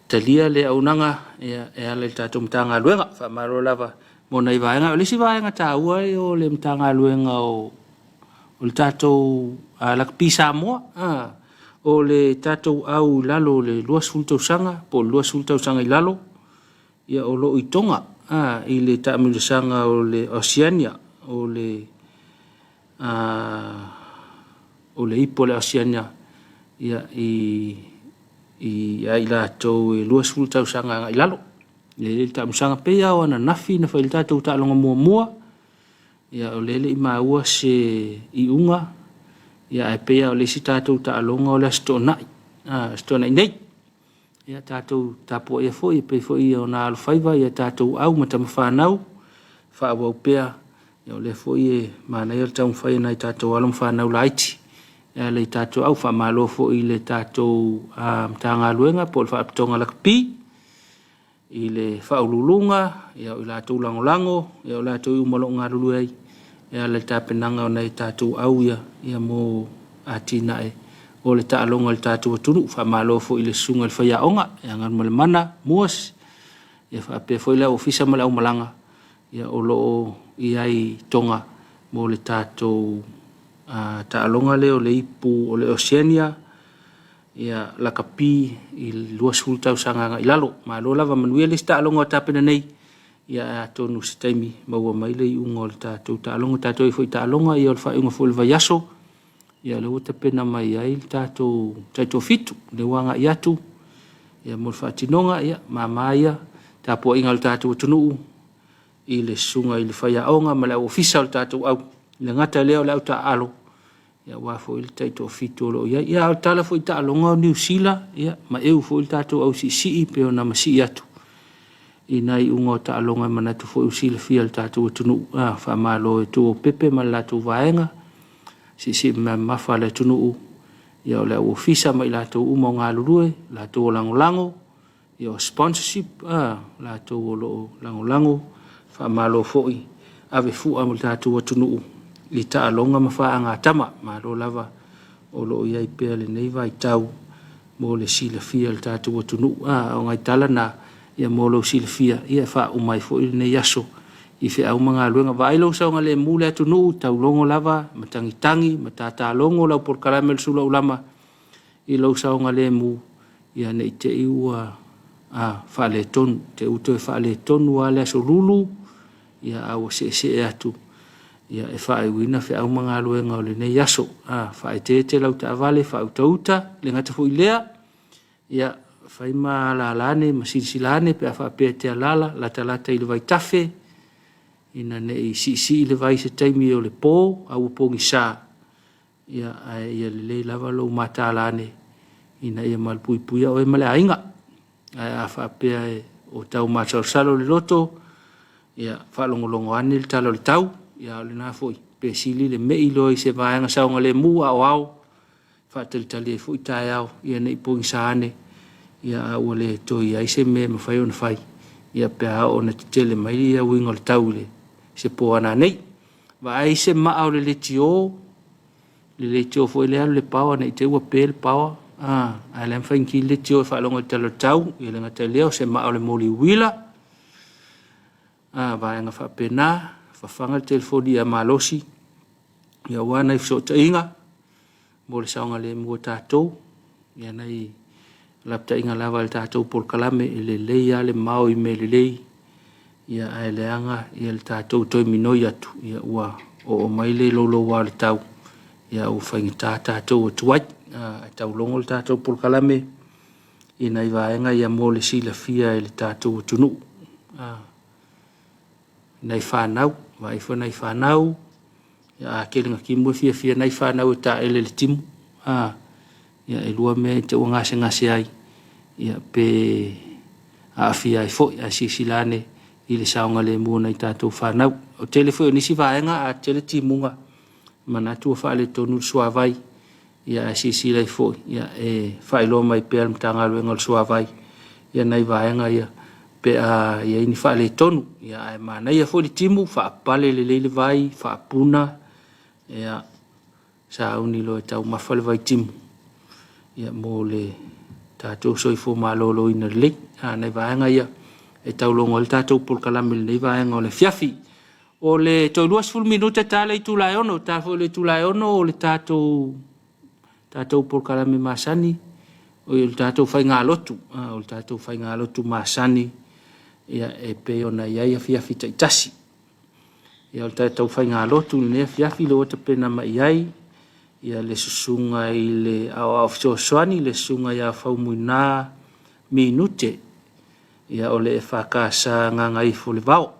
talia le auaunaga e ala i le tatou Matagaluega. Faamalo lava mo nai vaega. O le isi vaega taua o le Matagaluega o le tatou Lakapi Samoa, o le tatou au i lalo o le 20 tausaga po o le 20 tausaga i lalo, o lo o i Toga i le taamilosaga o le Oceania, o le ipu o le Oceania ia i latou e 20 tausaga agai i lalo. E i ai le taamilosaga, pei lava o ananafi na fai ai le tatou taaloga muamua, o lea e le i maua se iuga, ae pei lava o le isi tatou taaloga o le Aso Toonai, Aso Toonai nei. Ia tatou tapuaia foi e pei foi ona alofaiva ia tatou au ma tamafanau, faaauau pea, o lea foi e manaia le taumafai o nai tatou alo ma fanau laiti e ala i tatou au. Faamalo foi i le tatou Matagaluega po o le Faalapotopotoga Lakapi i le Faauluuluga, o i latou lagolago, o i latou uma o lo o galulue ai e ala i le tapenaga o nai tatou au ia mo atinae o le taaloga i le tatou atunuu. Faamalo foi i le susuga i le faiaoga ia Galumalemana Muas, ia faapea foi le au ofisa ma le aumalaga o lo o i ai i Toga mo le tatou taaloga lea o le ipu o le Oceania lakapi i le 20 tausaga agai i lalo. Malo lava, manuia le isi taaloga o tapena nei, ae atonu o se taimi maua mai le iuga o le tatou taaloga. Tatou i ai foi i taaloga, ia o le faaiuga foi o le vaiaso, ia lea ua tapena mai ai le tatou taitoafitu, lea ua agai atu mo le faatinoga, ia mama ia tapuaiga a le tatou atunuu i le susuga i le faiaoga ma le au ofisa o le tatou au. E le gata i lea o le au taaalo aua foi le taitoafitu o lo o i ai. Ia a o le tala foi i taaloga o Niu Sila, ia maeu foi le tatou au siisii pei ona masii atu i nai iuga o taaloga e manatu foi ua silafia e le tatou atunuu. Faamalo i Tuaopepe ma le latou vaega, siisii mamafa le atunuu, ia o le au ofisa ma i latou uma o galulue, latou o lagolago, ia o sponsorship, latou o lo o lagolago. Faamalo foi ave fua mo le tatou atunuu i taaloga ma faagatama. Malo lava o lo o i ai pea lenei vaitau mo le silafia e le tatou atunuu. A o nai tala na ia mo lou silafia ia e faauma ai foi lenei aso i feau ma galuega. Vaai lou saogalemu le atunuu, taulogo lava, matagitagi ma tatalogo lau polokalame o le sula ulama i lou saogalemu ia ne i te i ua faaletonu, te i ua toe faaletonu lava le Aso Lulu ia a ua seesee atu ia e faaiuina feau ma galuega o lenei aso. Faaeteete lau taavale, faautauta, e le gata foi i lea, ia fai ma alaala ane ma silasila ane pe a faapea e te alaala, latalata i le vaitafe ina ne i siisii le vai i se taimi o le po a ua pogisa, ia ae ia lelei lava lou mataala ane ina ia malupuipuia oe ma le aiga. Ae a faapea o tau masalosalo le loto, ia faalogologo ane le tala o le tau, ia a o lena foi pe sili le mei loa i se vaega saogalemu a o ao, faatalitali ai foi taeao ia ne i pogisa ane ia a ua le toe i ai se mea e mafai ona fai ia pe a oo ina tetele mai ia uiga o le tau i se po a nanei. Vaai se maa o le leitio, le leitio foi lea alu i le power ne i te i ua pe le power, ae la e mafai ona ki le leitio e faalogo i le tala o le tau, ia le gata i lea o se maa o le moli uila, vaega faapena, fafaga le telefoni ia malosi, ia aua nai fesootaiga mo le saogalemu o tatou, ia nai lapataiga lava i le tatou polokalame e lelei lava le mao i mea lelei, ia ae leaga ia le tatou toe minoi atu, ia ua oo mai le louloua o le tau, ia ua faigata tatou atu ai. Ae taulogo le tatou polokalame i nai vaega ia mo le silafia e le tatou atunuu. Nai fanau, vaai foi nai fanau, ia a tele na timu e fiafia nai fanau e taele i le timu. Ia e lua mea e te ua gasegase ai, ia pe aafia ai foi, ae silasila ane i le saogalemu o nai tatou fanau. O tele foi o nisi vaega a tele timuga, manatu ua faaletonu le suavai, ia ae silasila ai foi, ia e faailoa mai pea e le Matagaluega o le Suavai ia nai vaega ia pe a i ai ni faaletonu. Ia ae manaia foi le timu, faapale lelei le vai, faapuna, ia sauni loa e taumafa le vaitimu ia mo le tatou soifua maloloina lelei. A nai vaega ia e taulogo ai le tatou polokalame i lenei vaega o le afiafi. O le toe 20 minute ta le itula e 6, ta foi le itula e 6 o le tatou tatou polokalame masani, o le tatou faigalotu, o le tatou faigalotu masani ia e pei ona i ai afiafi taitasi. Ia o le tatou faigalotu i lenei afiafi lea ua tapena mai i ai ia le susuga i le aoao fesoasoani, le susuga ia Faumuina Minute, ia o le EFKS Gagaifolevao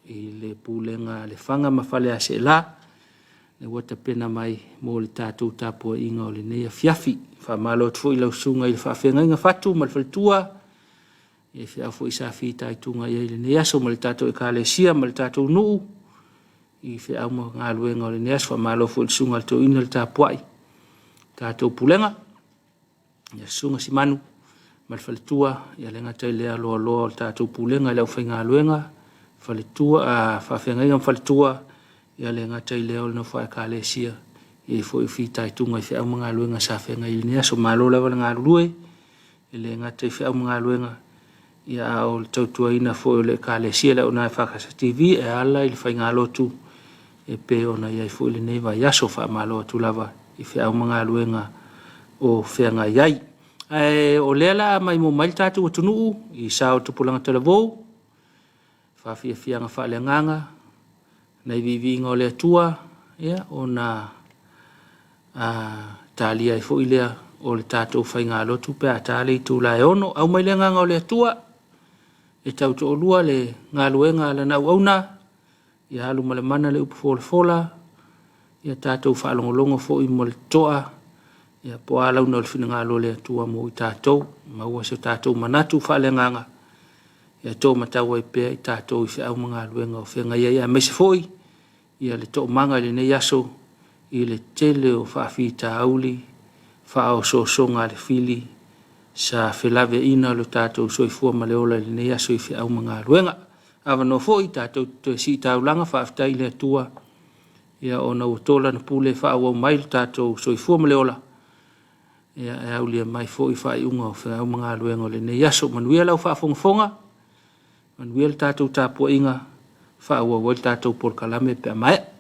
i le pulega a Lefaga ma Faleaseela, lea ua tapena mai mo le tatou tapuaiga o lenei afiafi. Faamalo atu foi i lau susuga i le faafeagaiga Fatu ma le faletua, e feau foi sa fitaituga i ai i lenei aso ma le tatou ekalesia ma le tatou nuu i feau ma galuega o lenei aso. Faamalo foi i le susuga i le toeaina le tapuai, tatou pulega, ia susuga Simanu ma le faletua, ia le gata i lea loaloa o le tatou pulega i le aufaigaluega, faletua, faafeagaiga ma faletua, ia le gata i lea o le nofo a ekalesia, i ai foi o fitaituga i feau ma galuega sa feagai i lenei aso. Malo lava le galulue, e le gata i feau ma galuega, ia a o le tautuaina foi o le Ekalesia, le Auauna EFKS TV e ala i le faigalotu e pei ona i ai foi lenei vaiaso. Faamalo atu lava i feau ma galuega o feagai ai. Ae o lea la a maimoa mai le tatou atunuu i sa o tupulaga talavou, faafiafiaga faaleagaga, nai viiviiga o le Atua, ia ona talia ai foi lea o le tatou faigalotu pe a ta le itula e 6. Aumai le agaga o le Atua e tautoalua le galuega a lana auauna, ia alu ma le mana le upu folafola, ia tatou faalogologo foi ma le totoa, ia po o a launa o le finagalo o le Atua mo i tatou, maua so tatou manatu faaleagaga, ia tomatau ai pea i tatou i feau ma galuega o feagai ai, aemaise foi ia le toomaga i lenei aso i le tele o faafitauli faaosoosoga a le fili sa felaveaiina lo tatou soifua ma le ola i lenei aso i feau ma galuega. Avanoa foi tatou te toe sii taulaga, faafetai i le Atua ia ona ua to lana pule e faaauau mai lo tatou soifua ma le ola. Ia, e aulia mai foi faaiuga o feau ma galuega o lenei aso. Manuia lau faafogafoga, manuia le tatou tapuaiga, faaauau ai le tatou polokalame pe a maea.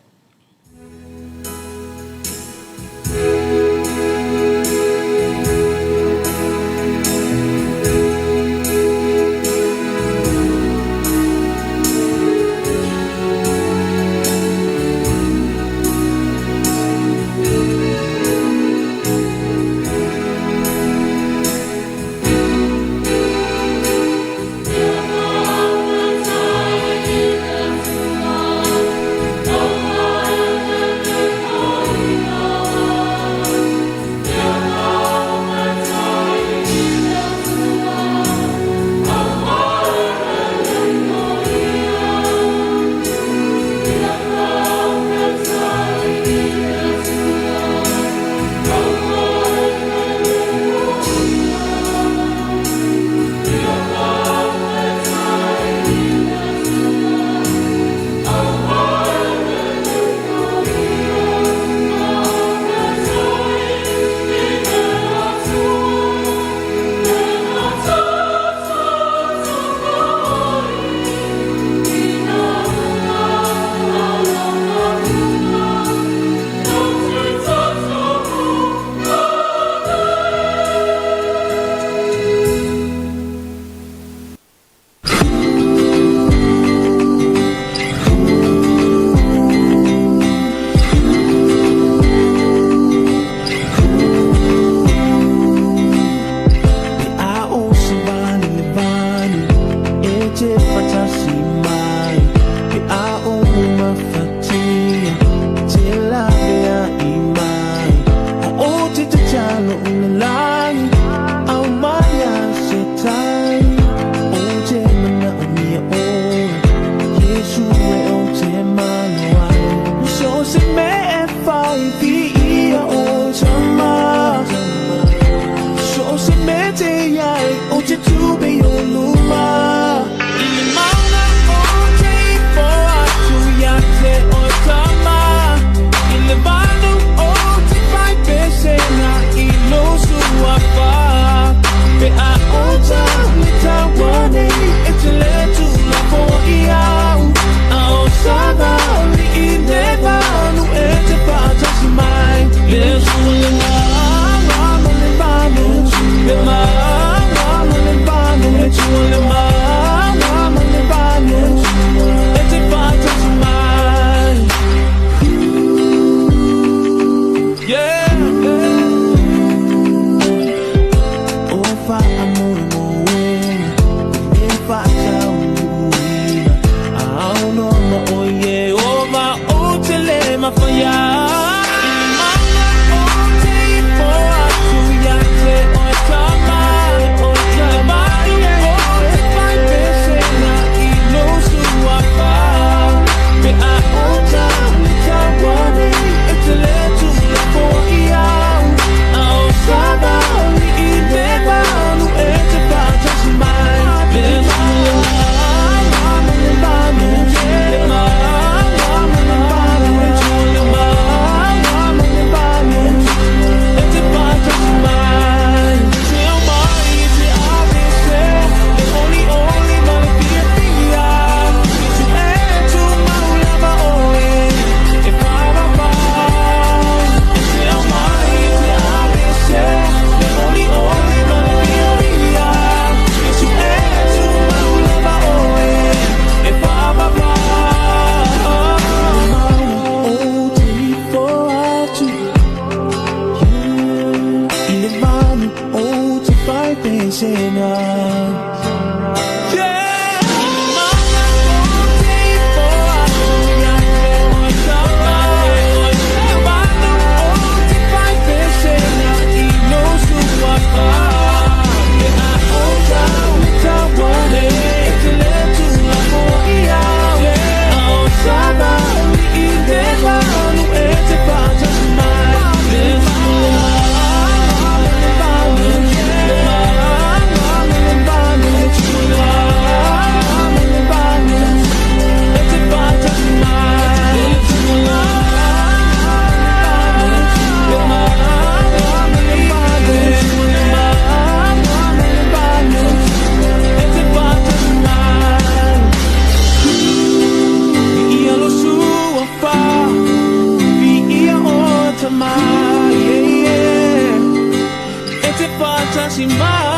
Faatasi mai.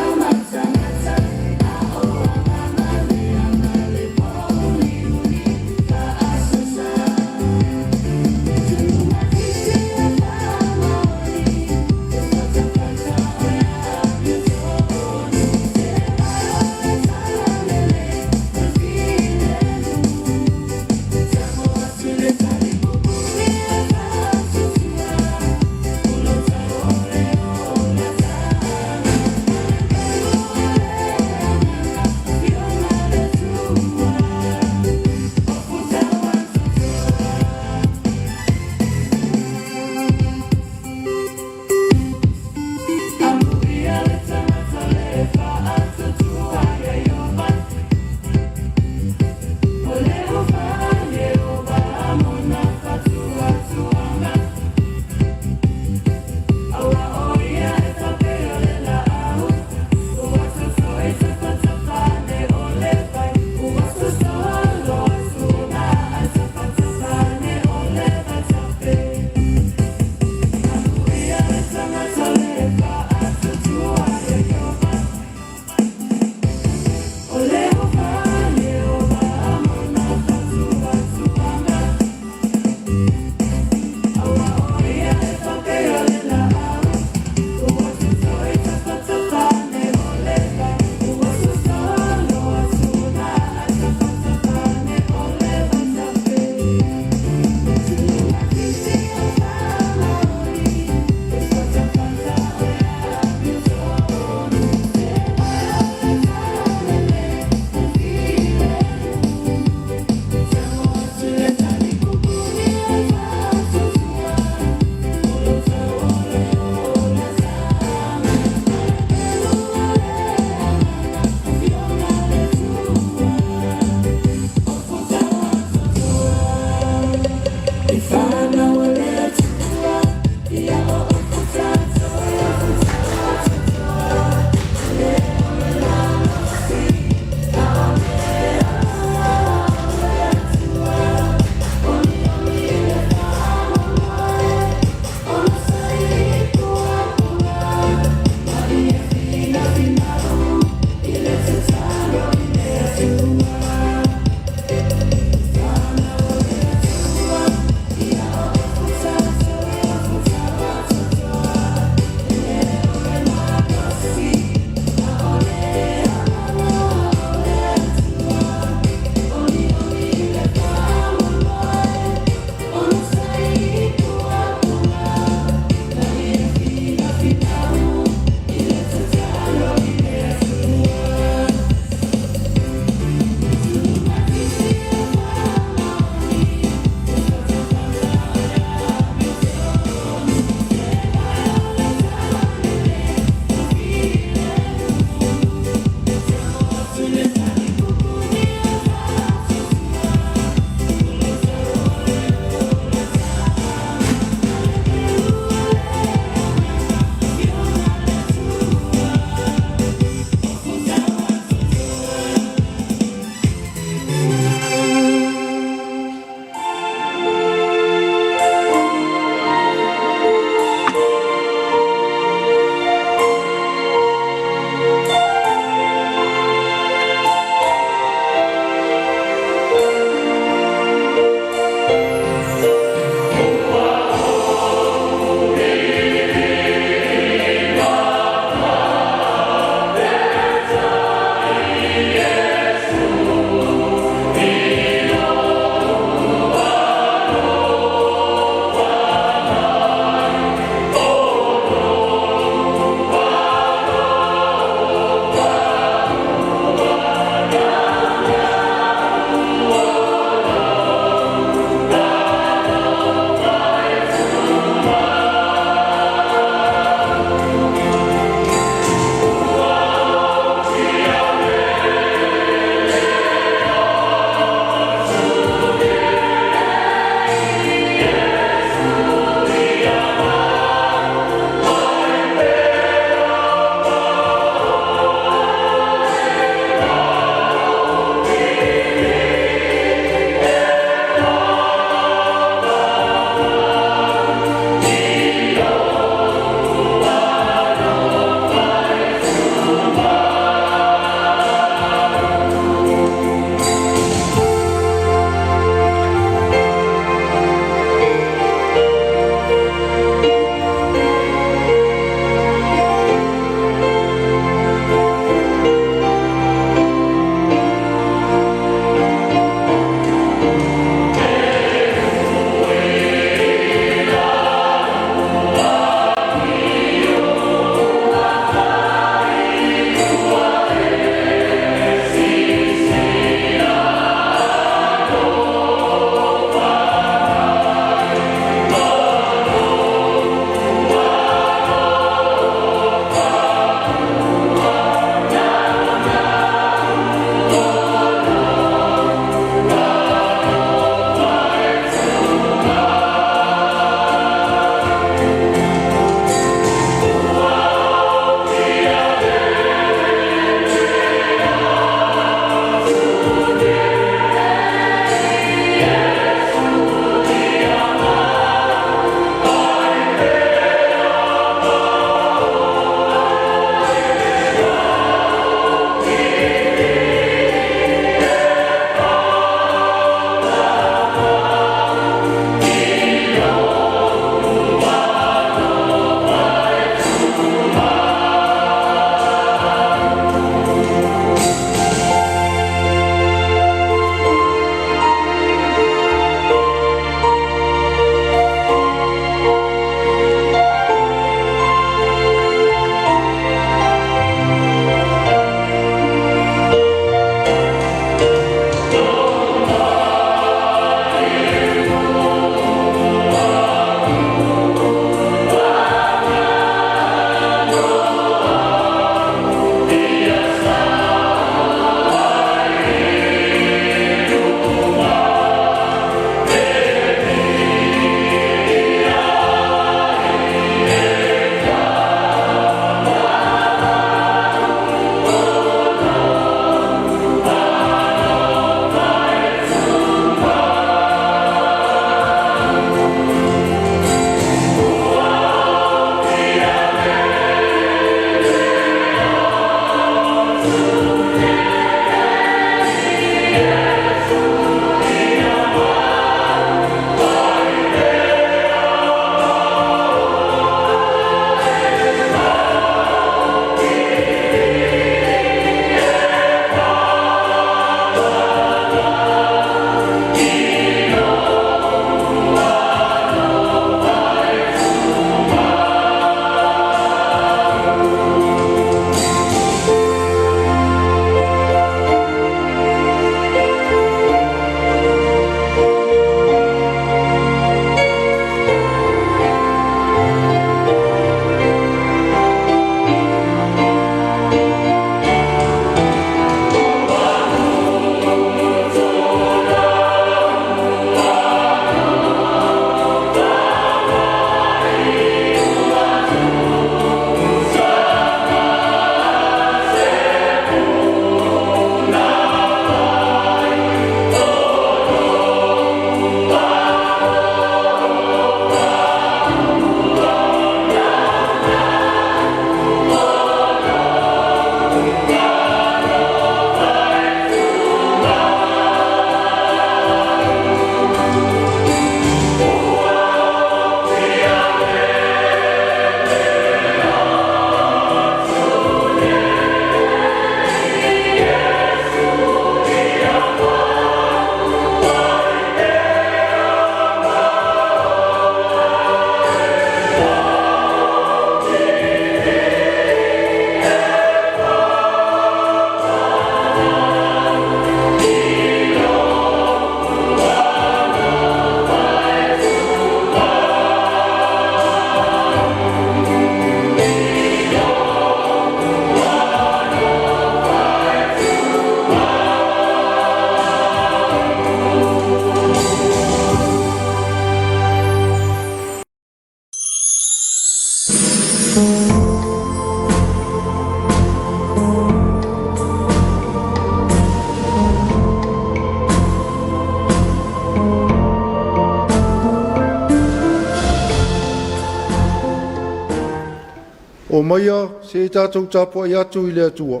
Omaia se i tatou tapuai atu i le Atua.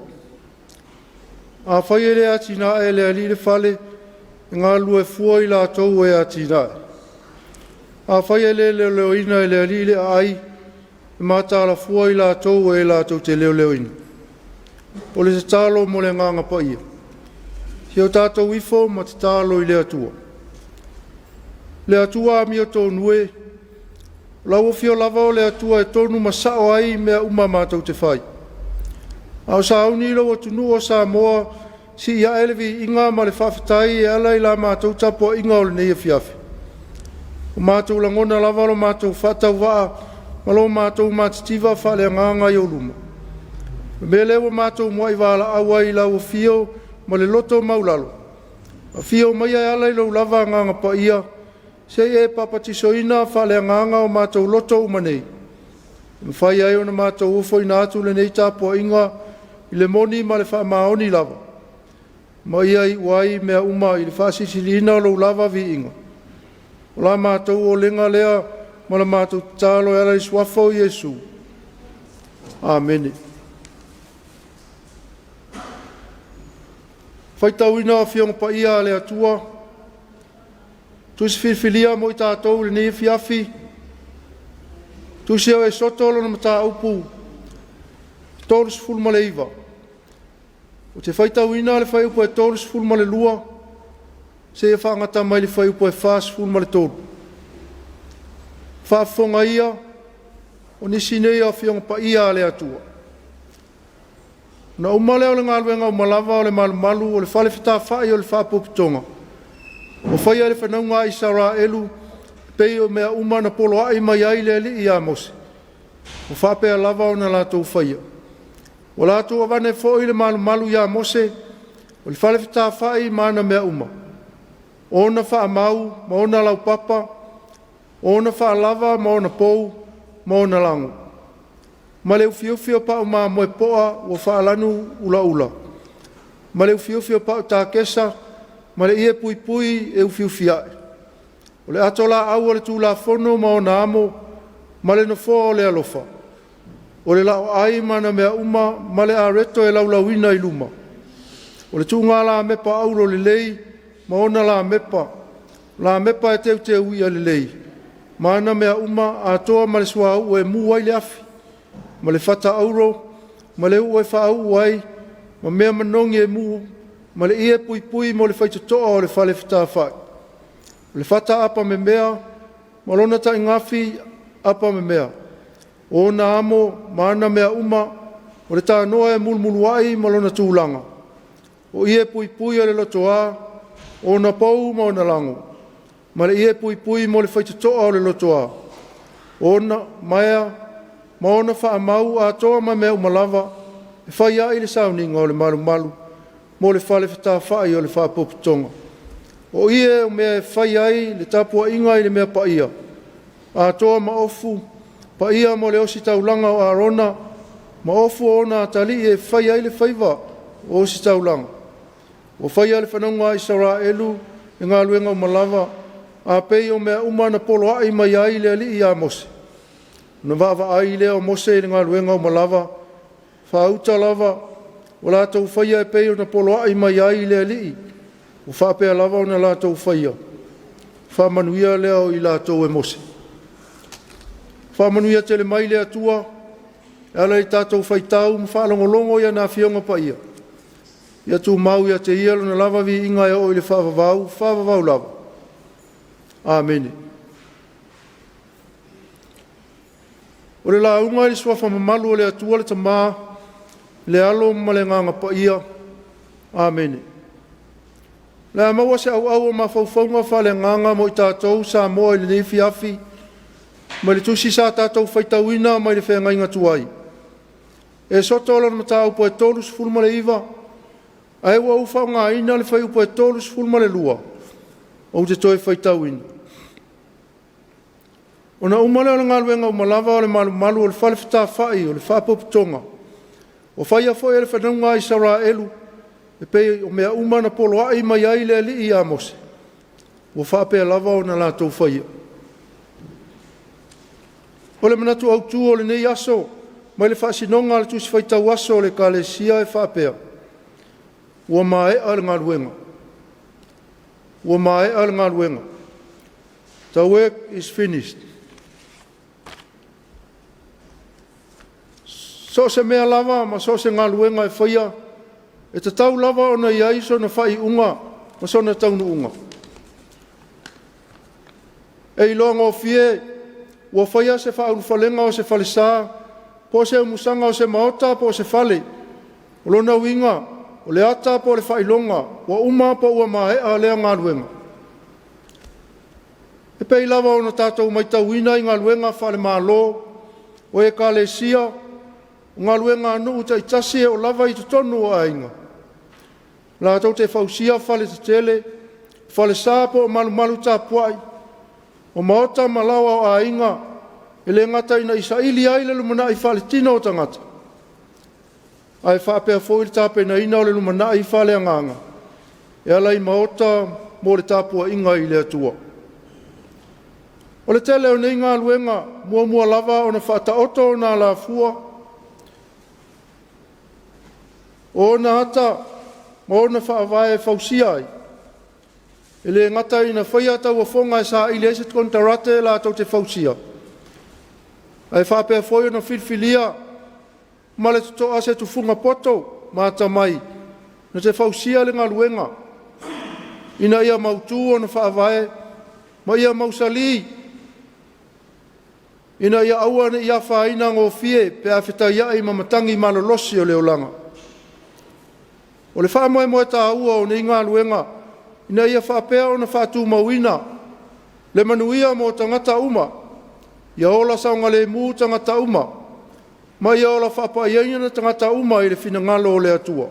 Afai e le atinae e le Alii le fale, e galulue fua i latou e atinae. Afai e le leoleoina e le Alii le aai, e mataala fua i latou e latou te leoleoina. O le tatalo mo le Agaga Paia. Si o tatou ifo ma tatalo i le Atua. Le Atua amiotonu e, o lau afio lava o le Atua e tonu ma sao ai mea uma matou te fai. A o sauni lou atunuu o Samoa, sii ae le viiga ma le faafetai e ala i la matou tapuaiga o lenei afiafi. Ua matou lagona lava lo matou faatauvaa ma lo matou matitiva faaleagaga i ou luma. O le mea lea ua matou muai valaau ai i lau afio ma le loto maualalo, afio maia e ala i lou lava Agaga Paia se i e papatisoina faaleagaga o matou loto uma nei, e mafai ai ona matou ofoina atu lenei tapuaiga i le moni ma le faamaoni lava, ma ia iu ai mea uma i le faasilisiliina o lou lava viiga. O la matou olega lea ma la matou tatalo e ala i le suafa o Iesu. Amene. Faitauina o Afioga Paia a le Atua, Tusi Filifilia mo i tatou i lenei afiafi, Tusi o Esoto lona mataupu 39. Ou te faitauina le fuaiupu e 32 seia faagata mai le fuaiupu e 43. Faafofoga ia, o nisi nei o Afioga Paia a le Atua. Ona uma lea o le galuega uma lava o le malumalu o le fale fetāfai o le Faapotopotoga, ua faia e le fanauga a Isaraelu e pei o mea uma na poloai mai ai le Alii ia Mose, ua faapea lava ona latou faia. Ua latou avane foi le malumalu ia Mose, o le fale fetāfai ma ana mea uma, o ona faamau ma ona laupapa, o ona faalava ma ona pou ma ona lago, ma le ufiufi o pau mamoe poa ua faalanu ulaula, ma le ufiufi o pau takesa ma le ie puipui e ufiufi ae. O le ato laau o le Tulafono ma ona amo ma le Nofoa o le alofa, o le laoai ma ana mea uma ma le areto e laulauina i luma, o le tuugalamepa auro lelei ma ona lamepa, o lamepa e teuteuia lelei ma ana mea uma, atoa ma le suauu e mu ai le afi, ma le fata auro ma le uu e faauu ai, ma mea manogi e mu, ma le ie puipui mo le faitotoa o le fale fetāfai. O le fata apamemea ma lona taigafi apamemea, o ona amo ma ana mea uma, o le tanoa e mulumuluai ma lona tulaga, o ie puipui o le lotoa, o ona pou ma ona lago, ma le ie puipui mo le faitotoa o le lotoa, o ona maea ma ona faamau atoa ma mea uma lava e fai ai le sauniga o le malumalu mo le fale fetāfai o le Faapotopotoga. O ie o mea e fai ai le tapuaiga i le mea paia, atoa ma ofu paia mo le ositaulaga o Arona ma ofu o ona atalii e fai ai le faiva o ositaulaga. Ua faia e le fanauga a Isaraelu le galuega uma lava a pei o mea uma na poloai mai ai le Alii ia Mose. Ona vaavaai lea o Mose i le galuega uma lava, faauta lava ua latou faia e pei ona poloai mai ai le Alii, ua faapea lava ona latou faia. Faamanuia lea o i latou e Mose. Faamanuia tele mai le Atua e ala i le tatou faitau ma faalogologo i ana Afioga Paia, ia tumau ia te Ia Lona lava viiga e oo i le faavavau, faavavau lava. Amene. O le lauga i le suafa mamalu o le Atua le Tama, le Alo ma le Agaga Paia. Amene. O le a maua se auau o mafaufauga faaleagaga mo i tatou Samoa i lenei afiafi mai le tusi sa tatou faitauina mai le feagaiga tuai. Esoto lona mataupu e 39, ae ua ou faaaogaina le fuaiupu e 32 ou te toe faitauina. Ona uma lea o le galuega uma lava o le malumalu o le fale fetāfai o le Faapotopotoga, ua faia foi e le fanauga a Isaraelu e pei o mea uma na poloai mai ai le Alii ia Mose, ua faapea lava ona latou faia. O le manatu autu o lenei aso, mai le faasinoga a le Tusi Faitau Aso o le Ekalesia e faapea, Ua maea le galuega. Ua maea le galuega. The work is finished. So o se mea lava ma so o se galuega e faia, e tatau lava ona i ai sona faaiuga ma sona taunuuga. E iloagofie ua faia se faaulufalega o se falesa po o se umusaga o se maota po o se fale. O lona uiga, o le ata po o le faailoga ua uma po ua maea lea galuega. E pei lava ona tatou matauina i galuega faale-Malo, o ekalesia, o galuega a nuu taitasi e oo lava i totonu o aiga, latou te fausia faletetele, falesa po o malumalu tapuai, o maota ma laoa o aiga, e le gata ina saili ai le lumanai faaletino o tagata, ae faapea foi le tapenaina o le lumanai faaleagaga e ala i maota mo le tapuaiga i le Atua. O le tele o nei galuega, muamua lava ona faataoto ona alafua, o ona ata ma ona faavae e fausia ai, e le gata ina faia tauofoga e saili ai se konekarate latou te fausia, ae faapea foi ona filifilia ma le totoa se tufuga poto ma atamai na te fausia le galuega ina ia mautu ona faavae ma ia mausali ina ia aua ne i afaina gofie pe a fetaiai ma matagi malolosi o le olaga. O le faamoemoe taua o nei galuega ina ia faapea ona faatumauina le manuia mo tagata uma, ia ola saogalemu tagata uma, ma ia ola faapaiaina tagata uma i le finagalo o le Atua.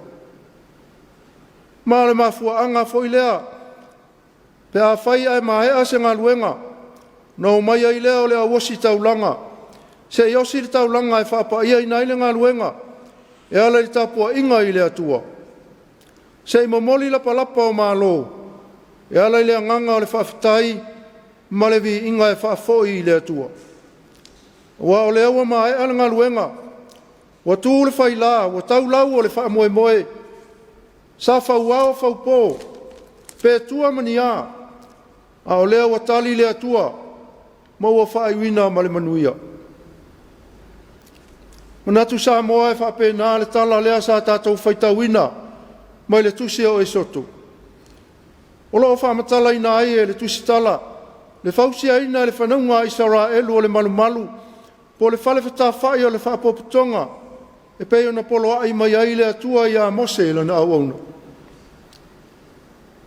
Ma o le mafuaaga foi lea pe afai ae maea se galuega, ona omai ai lea o le au ositaulaga se i osi le taulaga e faapaiaina ai le galuega e ala i le tapuaiga i le Atua, se i momoli lapalapa o malo e ala i le agaga o le faafetai ma le viiga e faafoi i le Atua. Aua o lea ua maea le galuega, ua tu le faila, ua tau lau o le faamoemoe, sa fauao faupo, pe tua ma ni a, a o lea ua tali le Atua ma ua faaiuina ma le manuia. E manatu Samoa e faapena le tala lea sa tatou faitauina mai le tusi o Esoto. O lo o faamatalaina ai e le tusitala le fausiaina e le fanauga a Isaraelu o le malumalu po o le fale fetāfai o le faapotopotoga e pei ona poloai mai ai le Atua ia Mose lana auauna.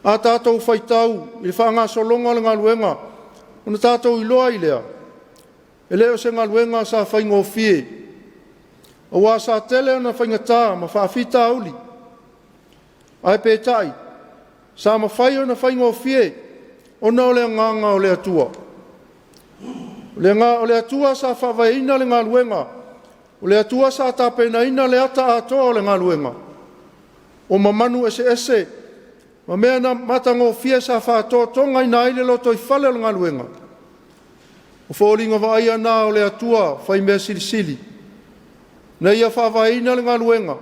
A tatou faitau i le faagasologa o le galuega, ona tatou iloa ai lea, e le o se galuega sa faigofie, aua sa tele ona faigata ma faafitauli, ae peitai, sa mafai ona faigofie ona o le agaga o le Atua. O le Atua sa faavaeina le galuega, o le Atua sa tapenaina le ata atoa o le galuega. O mamanu eseese ma mea matagofie sa faatotogaina ai le lotoifale o le galuega. O foliga vaaia na o le Atua faimea silisili, na ia faavaeina le galuega,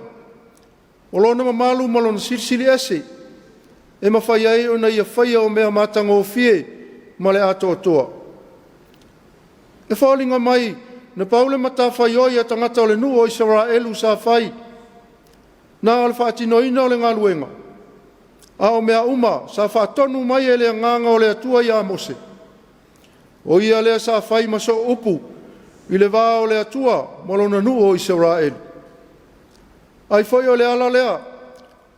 o lona mamalu ma lona silisili ese e mafai ai ona ia faia o mea matagofie ma le atoatoa. E foliga mai na pau le matafaioi a tagata o le nuu o Isaraelu sa fai, na o le faatinoina o le galuega, a o mea uma sa faatonu mai e le agaga o le Atua ia Mose, o ia lea sa fai ma sooupu i le va o le Atua ma lona nuu o Isaraelu. Ai foi o le ala lea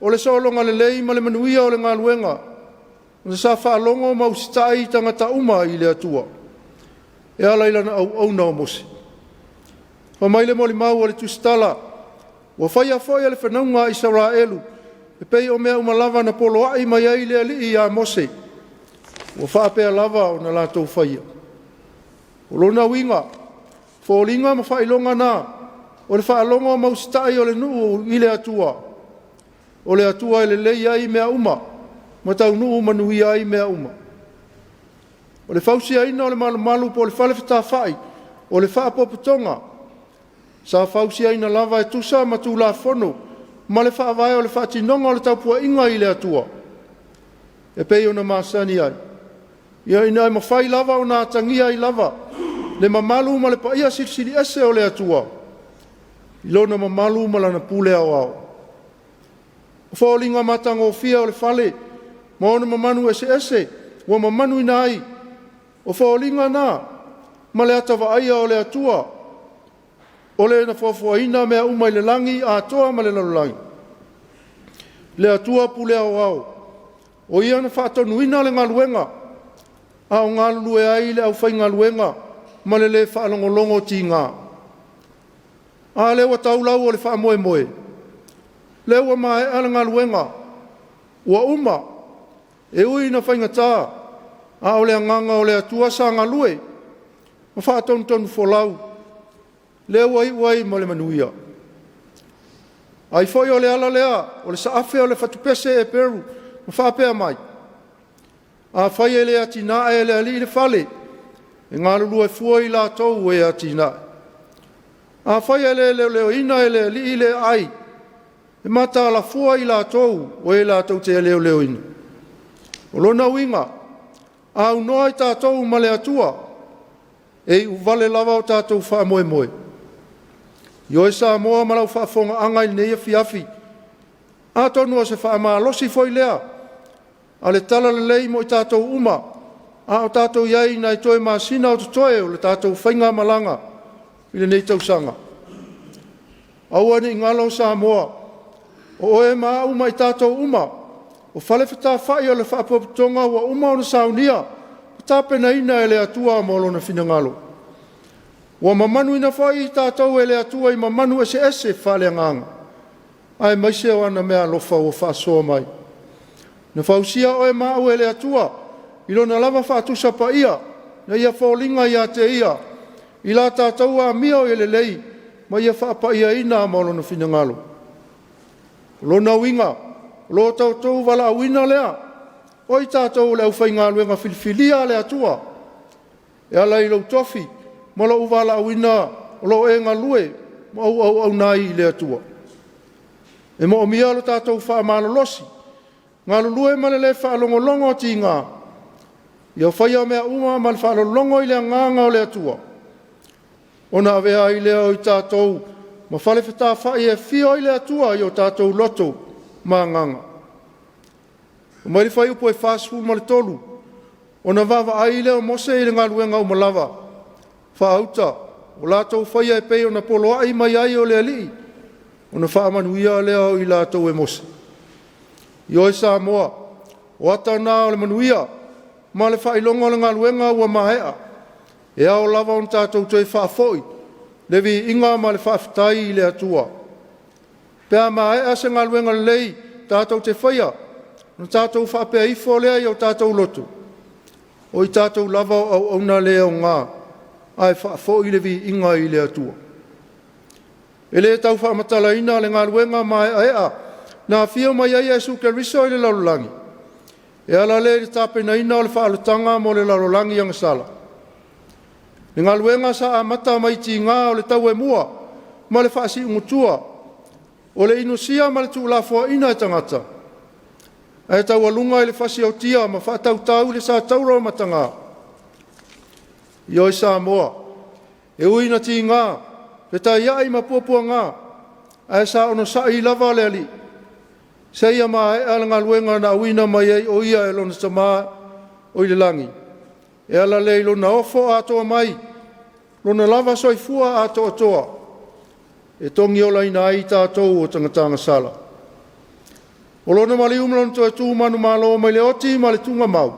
o le sologa lelei ma le manuia o le galuega, ona sa faalogo ma usitai tagata uma i le Atua e ala i lana auauna o Mose. Fai mai le molimau a le Tusitala, ua faia foi e le fanauga a Isaraelu e pei o mea uma lava na poloai mai ai le Alii ia Mose, ua faapea lava ona latou faia. O lona uiga, foliga ma faailoga na o le faalogo ma usitai o le nuu i le Atua, o le Atua e lelei ai mea uma ma taunuu manuia ai mea uma. O le fausiaina o le malumalu po o le fale fetāfai o le faapotopotoga. Sa fausiaina lava e tusa ma Tulafono ma le faavae o le faatinoga o le tapuaiga i le Atua e pei ona masani ai. Ia ina ia mafai lava ona atagia ai lava le mamalu ma le paia silisili ese o le Atua i lona mamalu ma lana pule aoao. O foliga matagofie o le fale ma ona mamanu eseese ua mamanuina ai, o foliga na ma le ata vaaia o le Atua, o le na foafoaina mea uma i le lagi atoa ma le lalolagi. Le Atua pule aoao, o Ia na faatonuina le galuega, a o galulue ai le aufaigaluega ma le le faalogologo tiga. A lea ua tau lau o le faamoemoe, lea ua maea le galuega, ua uma, e ui ina faigata, a o le agaga o le Atua sa galue ma faatonutonufolau, lea ua iu ai ma le manuia. Ai foi o le ala lea o le saafe o le fatupese Eperu ma faapea mai, “Afai e le atinae e le Alii le fale, e galulue fua i latou e atinae. Afai e le leoleoina e le Alii le aai, e mataala fua i latou o e latou te leoleoina.” O lona uiga, a aunoa i tatou ma le Atua, e iu vale lava o tatou faamoemoe. Ioe Samoa ma lau faafofogaaga i lenei afiafi, atonu o se faamalosi foi lea a le talalelei mo i tatou uma a o tatou i ai i nai toe masina o totoe o le tatou faigamalaga i lenei tausaga. Aua ne i galo Samoa, o oe ma au ma i tatou uma, o fale fetāfai o le Faalapotopotoga ua uma ona saunia ma tapenaina e le Atua mo lona finagalo. Ua mamanuina foi i tatou e le Atua i mamanu eseese faaleagaga, aemaise o ana meaalofa ua faasoa mai. Na fausia oe ma au e le Atua i Lona lava faatusa paia ina ia foliga ia te Ia i la tatou amio e lelei ma ia faapaiaina mo Lona finagalo. O lona uiga, o lo outou valaauina lea, o i tatou o le aufaigaluega filifilia a le Atua, e ala i lou tofi ma lou valaauina o lo o e galue ma ou auauna ai i le Atua. E moomia lo tatou faamalolosi, galulue ma le le faalogologo tiga, ia faia mea uma ma le faalogologo i le agaga o le Atua, ona avea ai lea o i tatou ma fale fetāfai e afio ai le Atua i o tatou loto ma agaga. Fai mai le fuaiupu 43, ona vaavaai lea o Mose i le galuega uma lava faauta ua latou faia e pei ona poloai mai ai e le Alii, ona faamanuia lea o i latou e Mose. Ioe Samoa, o ata na o le manuia ma le faailoga o le galuega ua maea. E ao lava ona tatou toe faafoi le viiga ma le faafetai i le Atua. Pe a maea se galuega lelei tatou te faia, ona tatou faapea ifo lea i o tatou loto, o i tatou lava o auauna le aoga, ae faafoi le viiga i le Atua. E le tau faamatalaina le galuega maeaea na afio mai ai Iesu Keriso i le lalolagi, e ala lea i le tapenaina o le faaolataga mo le lalolagi agasala. Le galuega sa amata mai tiga o le tauemua ma le faasiugatua o le inusia ma le tuulafoaina e tagata, ae taualuga i le fasioti ma faatautau i le sataura o mataga. Ioe Samoa, e ui ina tiga, fetaiai ma puapuaga, ae sa onosai lava le Alii seia maea le galuega na auina mai ai o Ia e lona Tama oi le lagi, e ala lea i lona ofo atoa mai, lona lava soifua atoatoa e togiolaina ai tatou o tagata agasala. O lona maliu ma lona toe tu manumalo mai le oti ma le tugamau,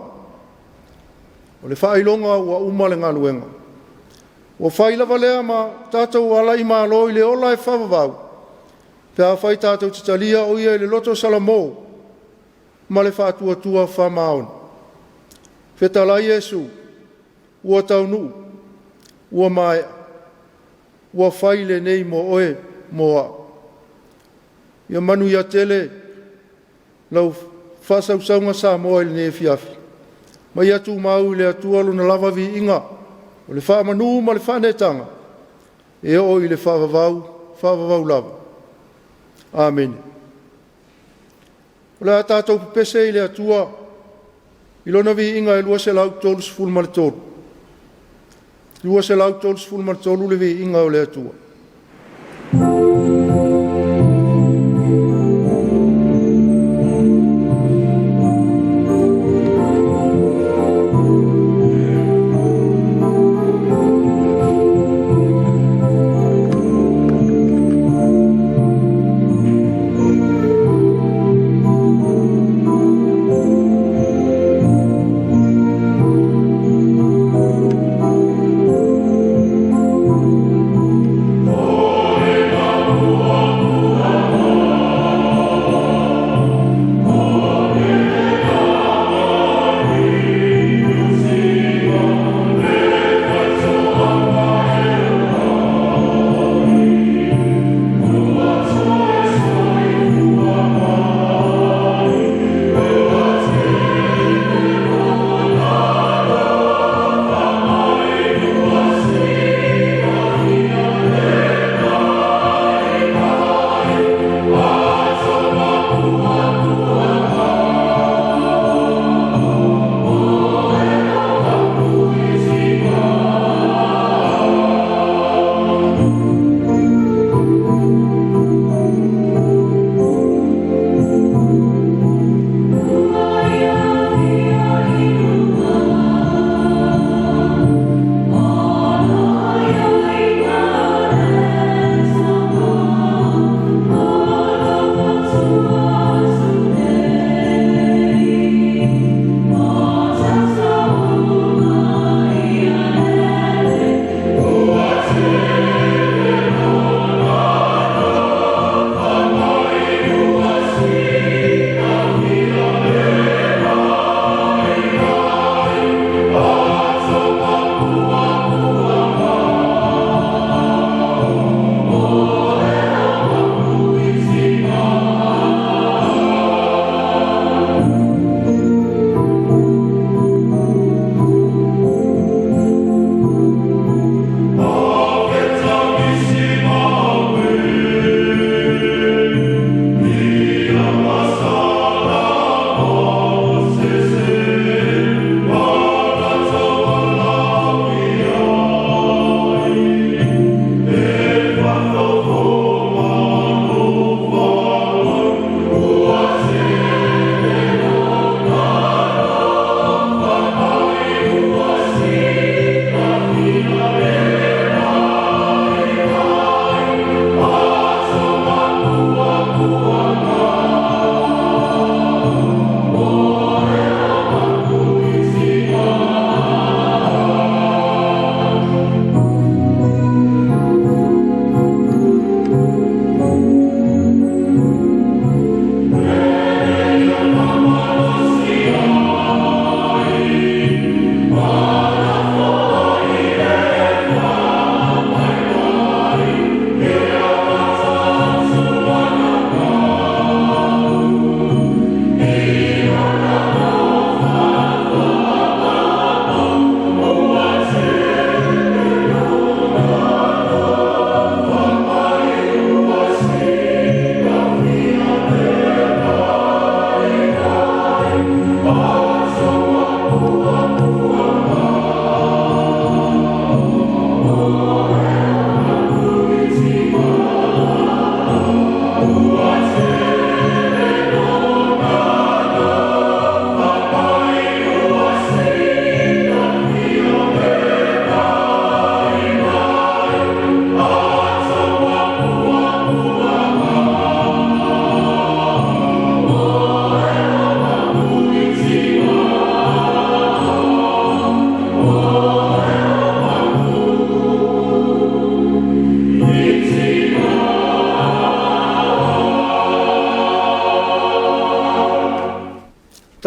o le faailoga ua uma le galuega. Ua fai lava lea ma tatou ala i Malo i le ola e faavavau, pe afai tatou te talia o ia i le loto salamo ma le faatuatua faamaoni. Fetalai Iesu, ua taunuu, ua maea, ua fai lenei mo oe mo au. Ia manuia tele lau faasausauga Samoa i lenei afiafi, ma ia tumau i le Atua Lona lava viiga, o le faamanu ma le faaneetaga e oo i le faavavau, faavavau lava. Amene. O le a tatou pepese i le Atua i Lona viiga e 233. 233 le viiga o le Atua.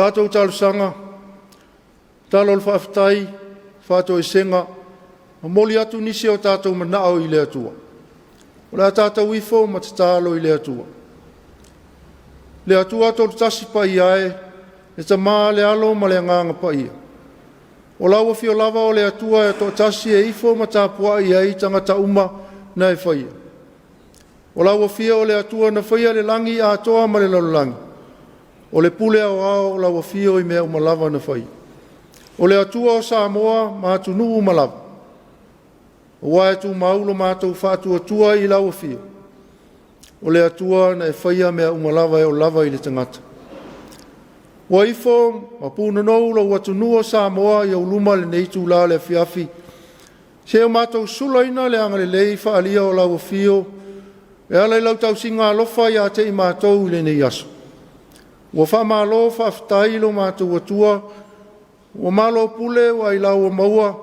Tatou talosaga, talo o le faafetai, faatoesega, momoli atu nisi o tatou manao i le Atua. O le a tatou ifo ma tatalo i le Atua. Le Atua tolu tasi paia e, le Tama le Alo ma le Agaga Paia. O lau afio lava o le Atua e toatasi e ifo ma tapuai ai tagata uma na e faia. O lau afio o le Atua na faia le lagi atoa ma le lalolagi. O le pule aoao o lau afio i mea uma lava na faia. O le Atua o Samoa ma atunuu uma lava. Ua e tumau lo matou faatuatua i lau afio. O le Atua na e faia mea uma lava e oo lava i le tagata. Ua ifo ma punonou lou atunuu o Samoa i ou luma i lenei itula o le afiafi, seia o matou sulaina le agalelei faaalia o lau afio e ala i lau tausiga alofa ia te i matou i lenei aso. Ua faamalo faafetai i lo matou Atua, ua malo pule ua ailao ua maua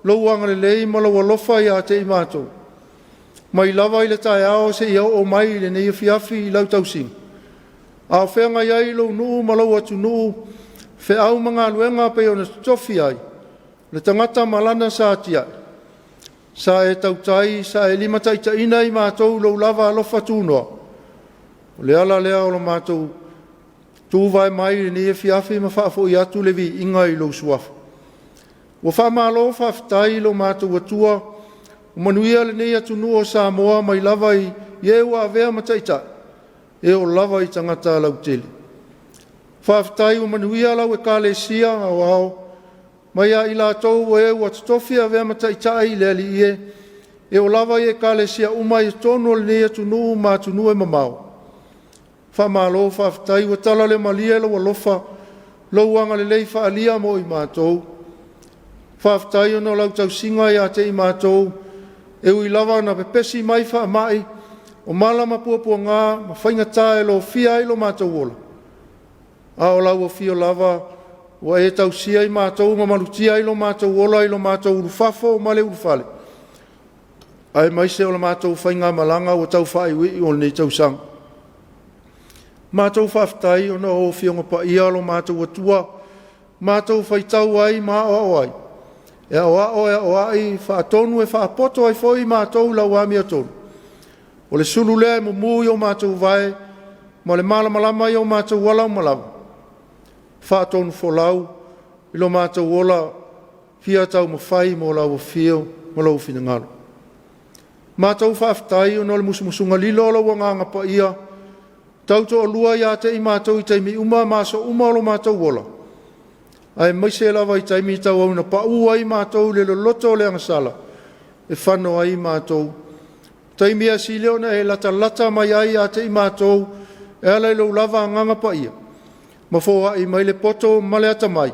lou agalelei ma lou alofa ia te i matou. Mai lava i le taeao seia oo mai i lenei afiafi i lau tausiga, a o feagai ai lou nuu ma lou atunuu, feau ma galuega pei ona totofi ai le tagata ma lana sa tiai, sa e tautai, sa e limataitaiina i matou i lou lava alofa tunoa. O le ala lea o lo matou tuvae mai i lenei afiafi ma faafoi atu le viiga i lou suafa. Ua faamalo faafetai i lo matou Atua, ua manuia lenei atunuu o Samoa mai lava i e ua avea ma taitai, e oo lava i tagata lautele. Faafetai ua manuia lau Ekalesia Aoao mai ia i latou o e ua totofi e avea ma taitai i le Alii e, e oo lava i Ekalesia uma i totonu o lenei atunuu ma atunuu e mamao. Faamalo faafetai ua talalemalie lou alofa, lou agalelei faaalia mo i matou. Faafetai ona o lau tausiga ia te i matou, e ui lava na pepesi mai faamai, o mala ma puapuaga ma faigata e lofia ai lo matou ola, a o lau afio lava ua e tausia i matou ma malutia ai lo matou ola i lo matou ulufafo ma le ulufale, aemaise o le matou faigamalaga ua taufaaiuiu o lenei tausaga. Matou faafetai ona o Afioga Paia a lo matou Atua, matou faitau ai ma aoao ai, e aoao e aoai, faatonu e faapoto ai foi matou i lau amiotonu. O le sulu lea e mumu i o matou vae ma le malamalama i o matou ala uma lava, faatonufolau i lo matou ola fia taumafai mo lau afio ma lou finagalo. Matou faafetai ona o le musumusuga lilo o lou Agaga Paia, tautoalua ia te i matou i taimi uma ma aso uma o lo matou ola, aemaise lava i taimi tauau ina paū ai matou i le loloto o le agasala, e fano ai matou. Taimi e sili ona e latalata mai ai ia te i matou e ala i lou lava Agaga Paia, ma foai mai le poto ma le atamai,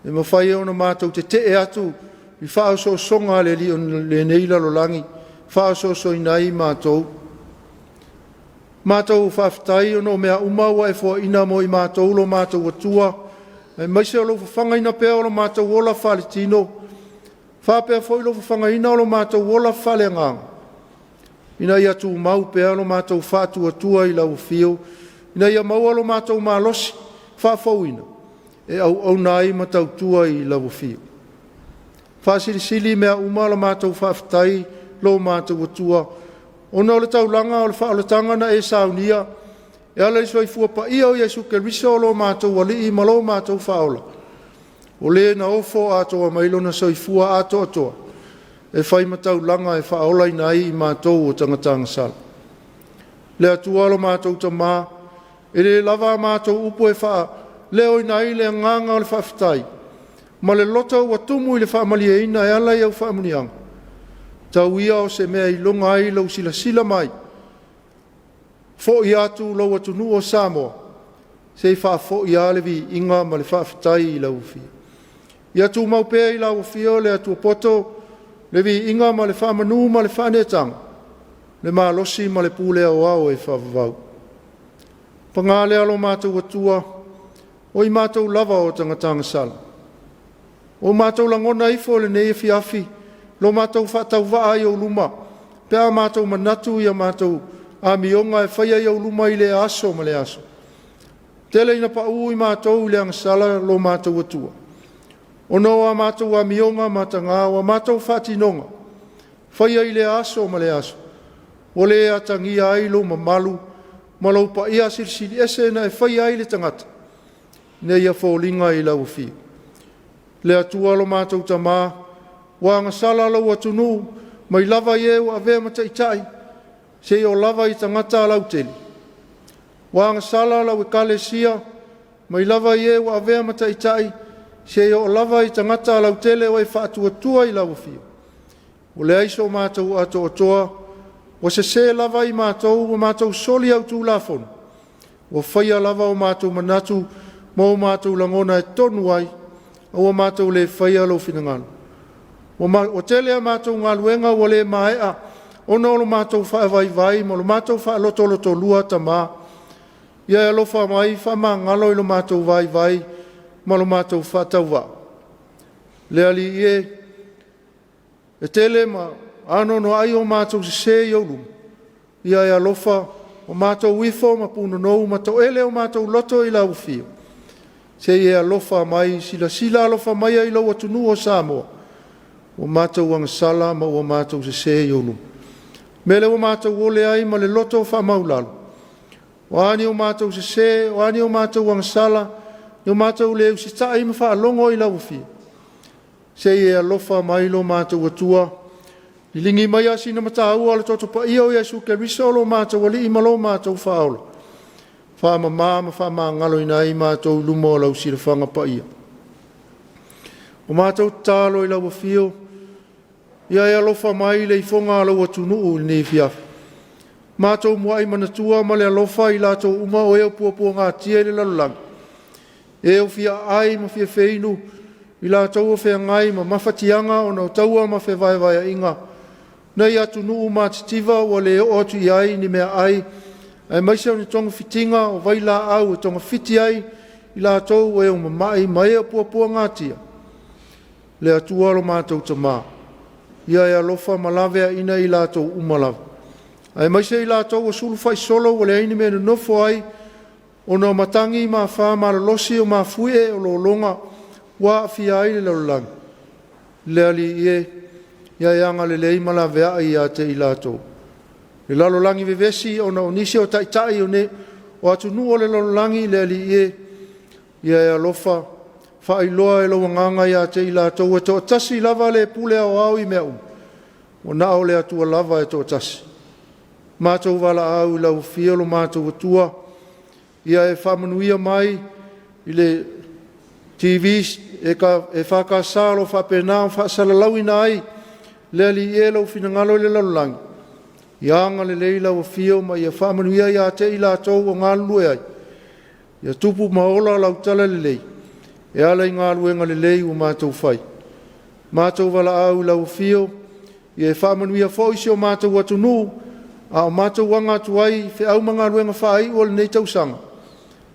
e mafai ona matou tetee atu i faaosoosoga a le alii o lenei lalolagi, faaosoosoina ai matou. Matou faafetai ona o mea uma ua e foaina mo i matou lo matou Atua, aemaise o lou fafagaina pea o lo matou ola faaletino, faapea foi lou fafagaina o lo matou ola faaleagaga, ina ia tumau pea lo matou faatuatua i lau afio, ina ia maua lo matou malosi faafouina e auauna ai ma tautua i lau afio. Faasilisili mea uma la matou faafetai lo matou Atua, ona o le taulaga o le faaolataga na e saunia e ala i le soifua paia o Iesu Keriso o lo matou Alii ma lo matou Faaola, o le na ofo atoa mai lona soifua atoatoa e fai ma taulaga e faaolaina ai i matou o tagata agasala. Le Atua lo matou Tama, e le lava a matou upu e faaleoina ai le agaga o le faafetai ma le loto ua tumu i le faamalieina e ala i au faamanuiaga. Tau ia o se mea e iloga ai lou silasila mai, foi atu lou atunuu o Samoa, se i faafoi lava le viiga ma le faafetai i lau Afio. Ia tumau pea i lau Afio le Atua poto, le viiga ma le faamanu ma le faaneetaga, le malosi ma le pule aoao e faavavau. Paga lea lo matou Atua, o i matou lava o tagata agasala. Ua matou lagona ifo i lenei afiafi lo matou faatauvaa i ou luma, pe a matou manatu i a matou amioga e faia i ou luma i lea aso ma lea aso. Tele ina paū i matou i le agasala lo matou Atua, ona o a matou amioga mataga, o a matou faatinoga, faia i lea aso ma lea aso, ua le atagia ai lou mamalu ma lou paia silisili ese na e faia ai le tagata, ina ia foliga i lau Afio. Le Atua lo matou Tama, ua agasala lou atunuu, mai lava i e ua avea ma taitai, seia oo lava i tagata lautele. Ua agasala lau Ekalesia mai lava i e ua avea ma taitai, seia oo lava i tagata lautele ua e faatuatua i lau afio. Ua leai so matou atoatoa, ua sese lava i matou, ua matou soli au Tulafono, ua faia lava o matou manatu ma o matou lagona e tonu ai, a ua matou le faia lou finagalo. Ua tele a matou galuega ua le maea ona o lo matou faavaivai ma lo matou faalotolotolua Tama. Ia e alofa mai faamagalo i lo matou vaivai ma lo matou faatauvaa. Le Alii e, e tele ma anoanoai o matou sese i ou luma, ia e alofa o matou ifo ma punonou ma toele o matou loto i lau afio. Se i e alofa mai, silasila alofa mai i lou atunuu o Samoa, ua matou agasala ma ua matou sese i ou luma. Mea lea ua matou ole ai ma le loto faamaualalo, o a ni o matou sese, o a ni o matou agasala, ni o matou le usitai ma faalogo i lau afio, se i e alofa mai lo matou Atua, liligi maia sina mataua o le toto paia o Iesu Keriso o lo matou Alii ma lo matou Faaola, faamama ma faamagaloina ai matou i luma o lau silafaga paia. O matou tatalo i lau afio, ia e alofa mai i le ifoga a lou atunuu i lenei afiafi. Matou muai manatua ma le alofa i latou uma o e o puapuagatia i le lalolagi, e o fia aai ma fia feinu, i latou o feagai ma mafatiaga ona o taua ma fevaevaeaiga, nei atunuu matitiva ua le oo atu i ai ni meaai, aemaise o ni togafitiga o vailaau e togafiti ai i latou e mamai ma e o puapuagatia. Le Atua lo matou Tama, ia e alofa ma laveaina i latou uma lava, aemaise i latou ua sulufaisolo ua leai ni mea e nonofo ai, ona o matagi ma afa malolosi o mafuie o lologa ua aafia ai le lalolagi. Le Alii e, ia e agalelei ma laveai ia te i latou. Le lalolagi vevesi ona o nisi o taitai o atunuu o le lalolagi, le Alii e, ia e alofa, faailoa e lou agaga ia te i latou e toatasi lava le pule aoao i mea uma, ua na o le Atua lava e toatasi. Matou valaau i lau afio lo matou Atua, ia e faamanuia mai i le TV EFKS o lo o faapena ona faasalalauina ai le Alii e lou finagalo i le lalolagi, ia agalelei lau afio ma ia faamanuia ia te i latou o galulue ai, ia tupu ma ola lau talalelei e ala i galuega lelei ua matou fai. Matou valaau i lau afio, ia e faamanuia foi si o matou atunuu, a o matou aga atu ai i feau ma galuega faaiu o lenei tausaga,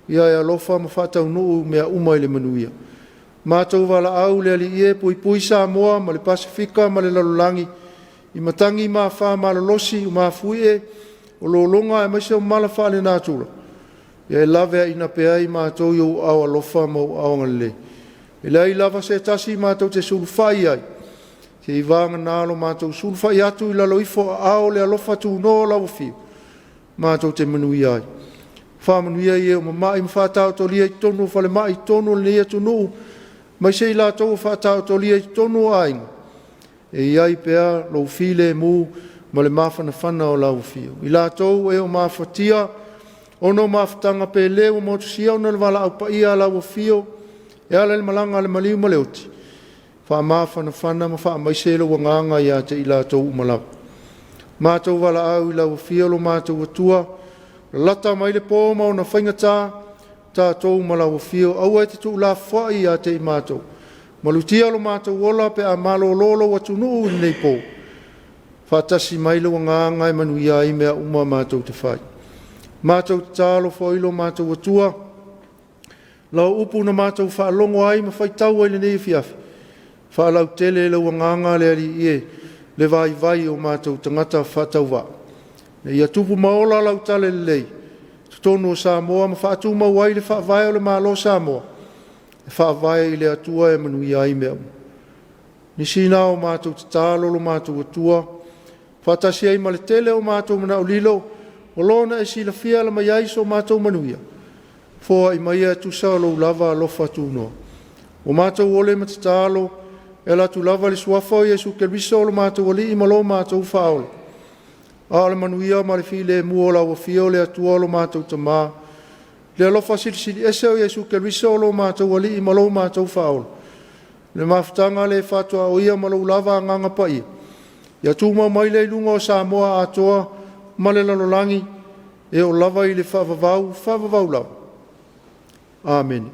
ia e alofa ma faataunuu mea uma i le manuia. Matou valaau le Alii e puipui Samoa ma le Pasefika ma le lalolagi i matagi ma afa malolosi o mafuie, o lologa aemaise o mala faalenatura, ia e laveaina pea i matou i ou aao alofa ma ou aao agalelei. E leai lava se tasi matou te sulufai i ai, se i vagana lo matou sulufai atu i lalo ifo o aao o le alofa tunoa o lau afio, matou te manuia ai. Faamanuia i e o mamai ma faataotolia i totonu o falemai i totonu o lenei atunuu, aemaise i latou o faataotolia i totonu o aiga, e i ai pea lou filemu ma le mafanafana o lau afio. I latou e o mafatia ona o mafutaga pele ua motusia ona o le valaau paia a lau afio e ala i le malaga a le maliu ma le oti, faamafanafana ma faamaise lou agaga ia te i latou uma lava. Matou valaau i lau afio lo matou Atua, lalata mai le po ma ona faigata, tatou ma lau afio, aua e te tuulafoai ia te i matou. Malutia lo matou ola pe a malolo lou atunuu i lenei po. Faatasi mai lou agaga e manuia ai mea uma matou te fai. Matou tatalo foi lo matou Atua, lau upu na matou faalogo ai ma faitau ai i lenei afiafi, faalautele e lou agaga le Alii e le vaivai o matou tagata faatauvaa. Ina ia tupu ma ola lau talalelei i totonu o Samoa ma faatumau ai le faavae o le Malo o Samoa, e faavae i le Atua e manuia ai mea uma. Nisi na o matou tatalo lo matou Atua, faatasi ai ma le tele o matou manaolilo, o lo na e silafia e ala mai ai so matou manuia, foai maia e tusa o lou lava alofa tunoa. Ua matou ole ma tatalo, e ala atu lava i le Suafa o Iesu Keriso o lo matou Alii ma lo matou Faaola. A o le manuia ma le filemu o lau afio o le Atua o lo matou Tama, le alofa silisili ese o Iesu Keriso o lo matou Alii ma lo matou Faaola, le mafutaga le faatuaoia ma lou lava Agaga Paia, ia tumau mai lea i luga o Samoa atoa ma le lalolagi, e oo lava i le faavavau, faavavau lava. Amene.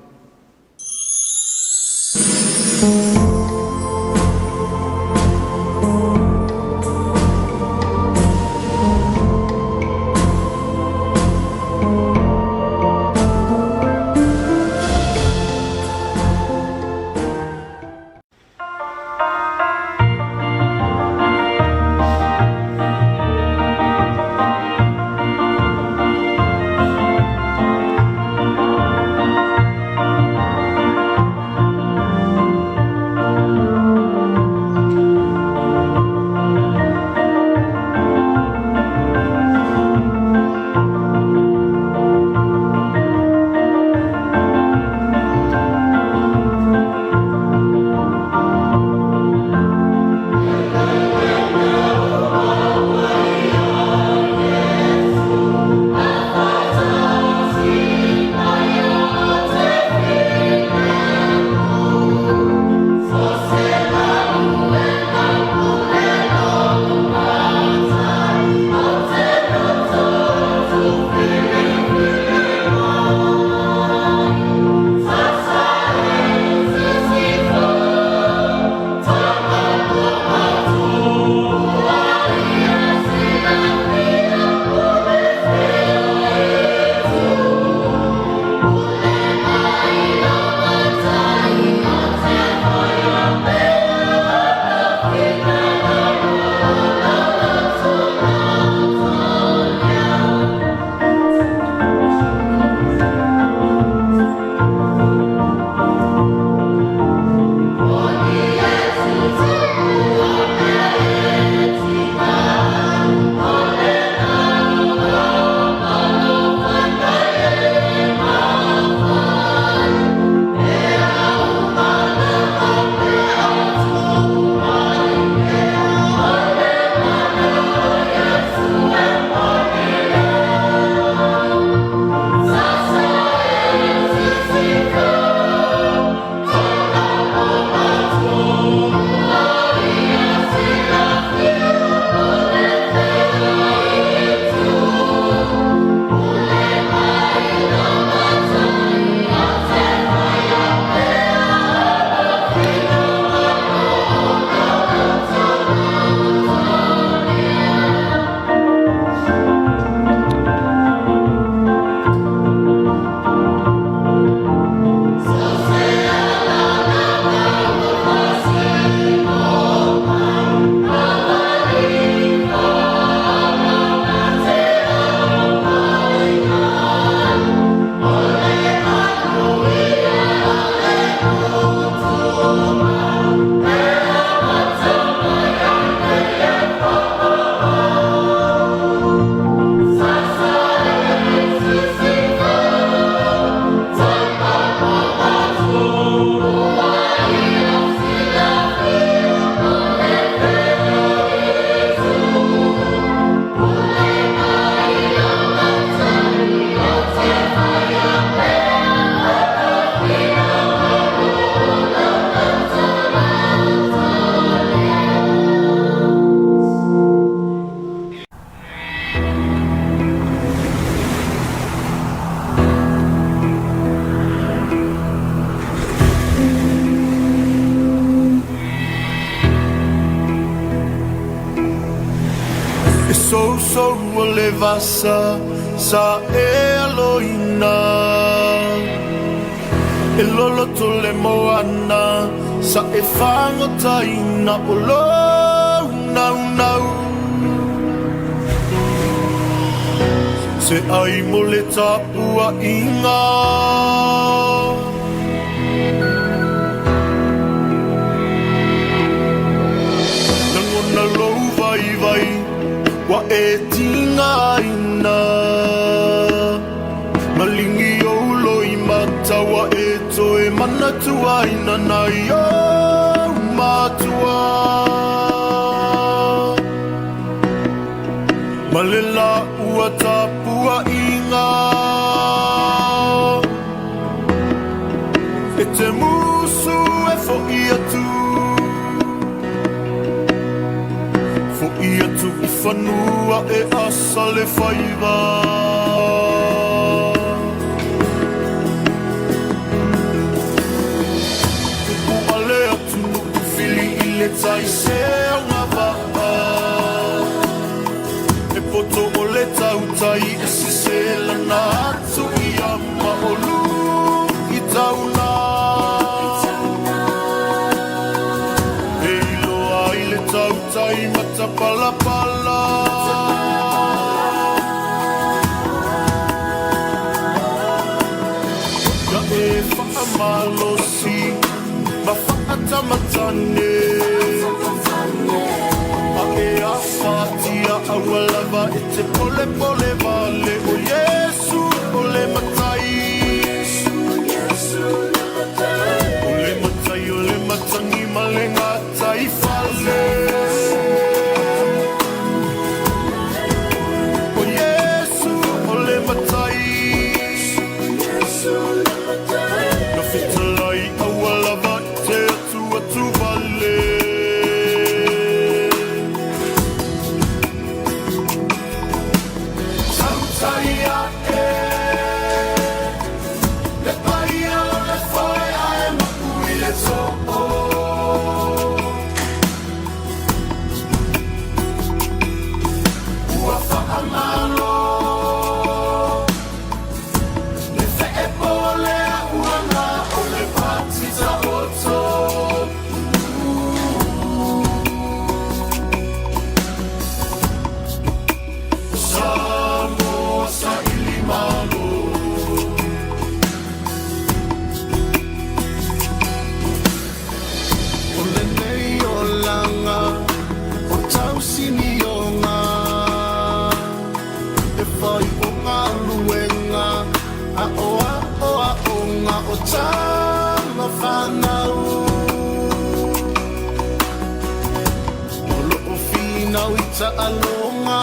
E sousou o le vasa sa e aloina E loloto le moana sa e fagotaina O lou naunau Se ai mo le tapuaiga. Lagona lou vaivai ua e tigaina Maligi ou loimata ua e toe manatuaina Nai ou. taua tapuaiga. E te musu e foʻi atu, foʻi atu i fanua e asa le faiva. Kupu a le atunuu fili i le tai se agavaa. E poto o le tautai e sese lana atu ia ma olu i taula. E iloa ai le tautai matapalapala. Ia e faamalosi ma faatamatane. A e afatia aua lava e te polepole vale o Iesu o le Matai. O le Matai o le matagi ma le gataifale. O Iesu o le Matai. Na fetalai aua lava e te atuatu vale. Tautai ae le paia o le foe ae mapu i le too. Ua faamalo le feepo o le auana o le pati taoto. Samoa saili malo. O lenei olaga o tausinioga e fai o galuega a o aʻoaʻoga o tama fanau. O loo finau i taaloga.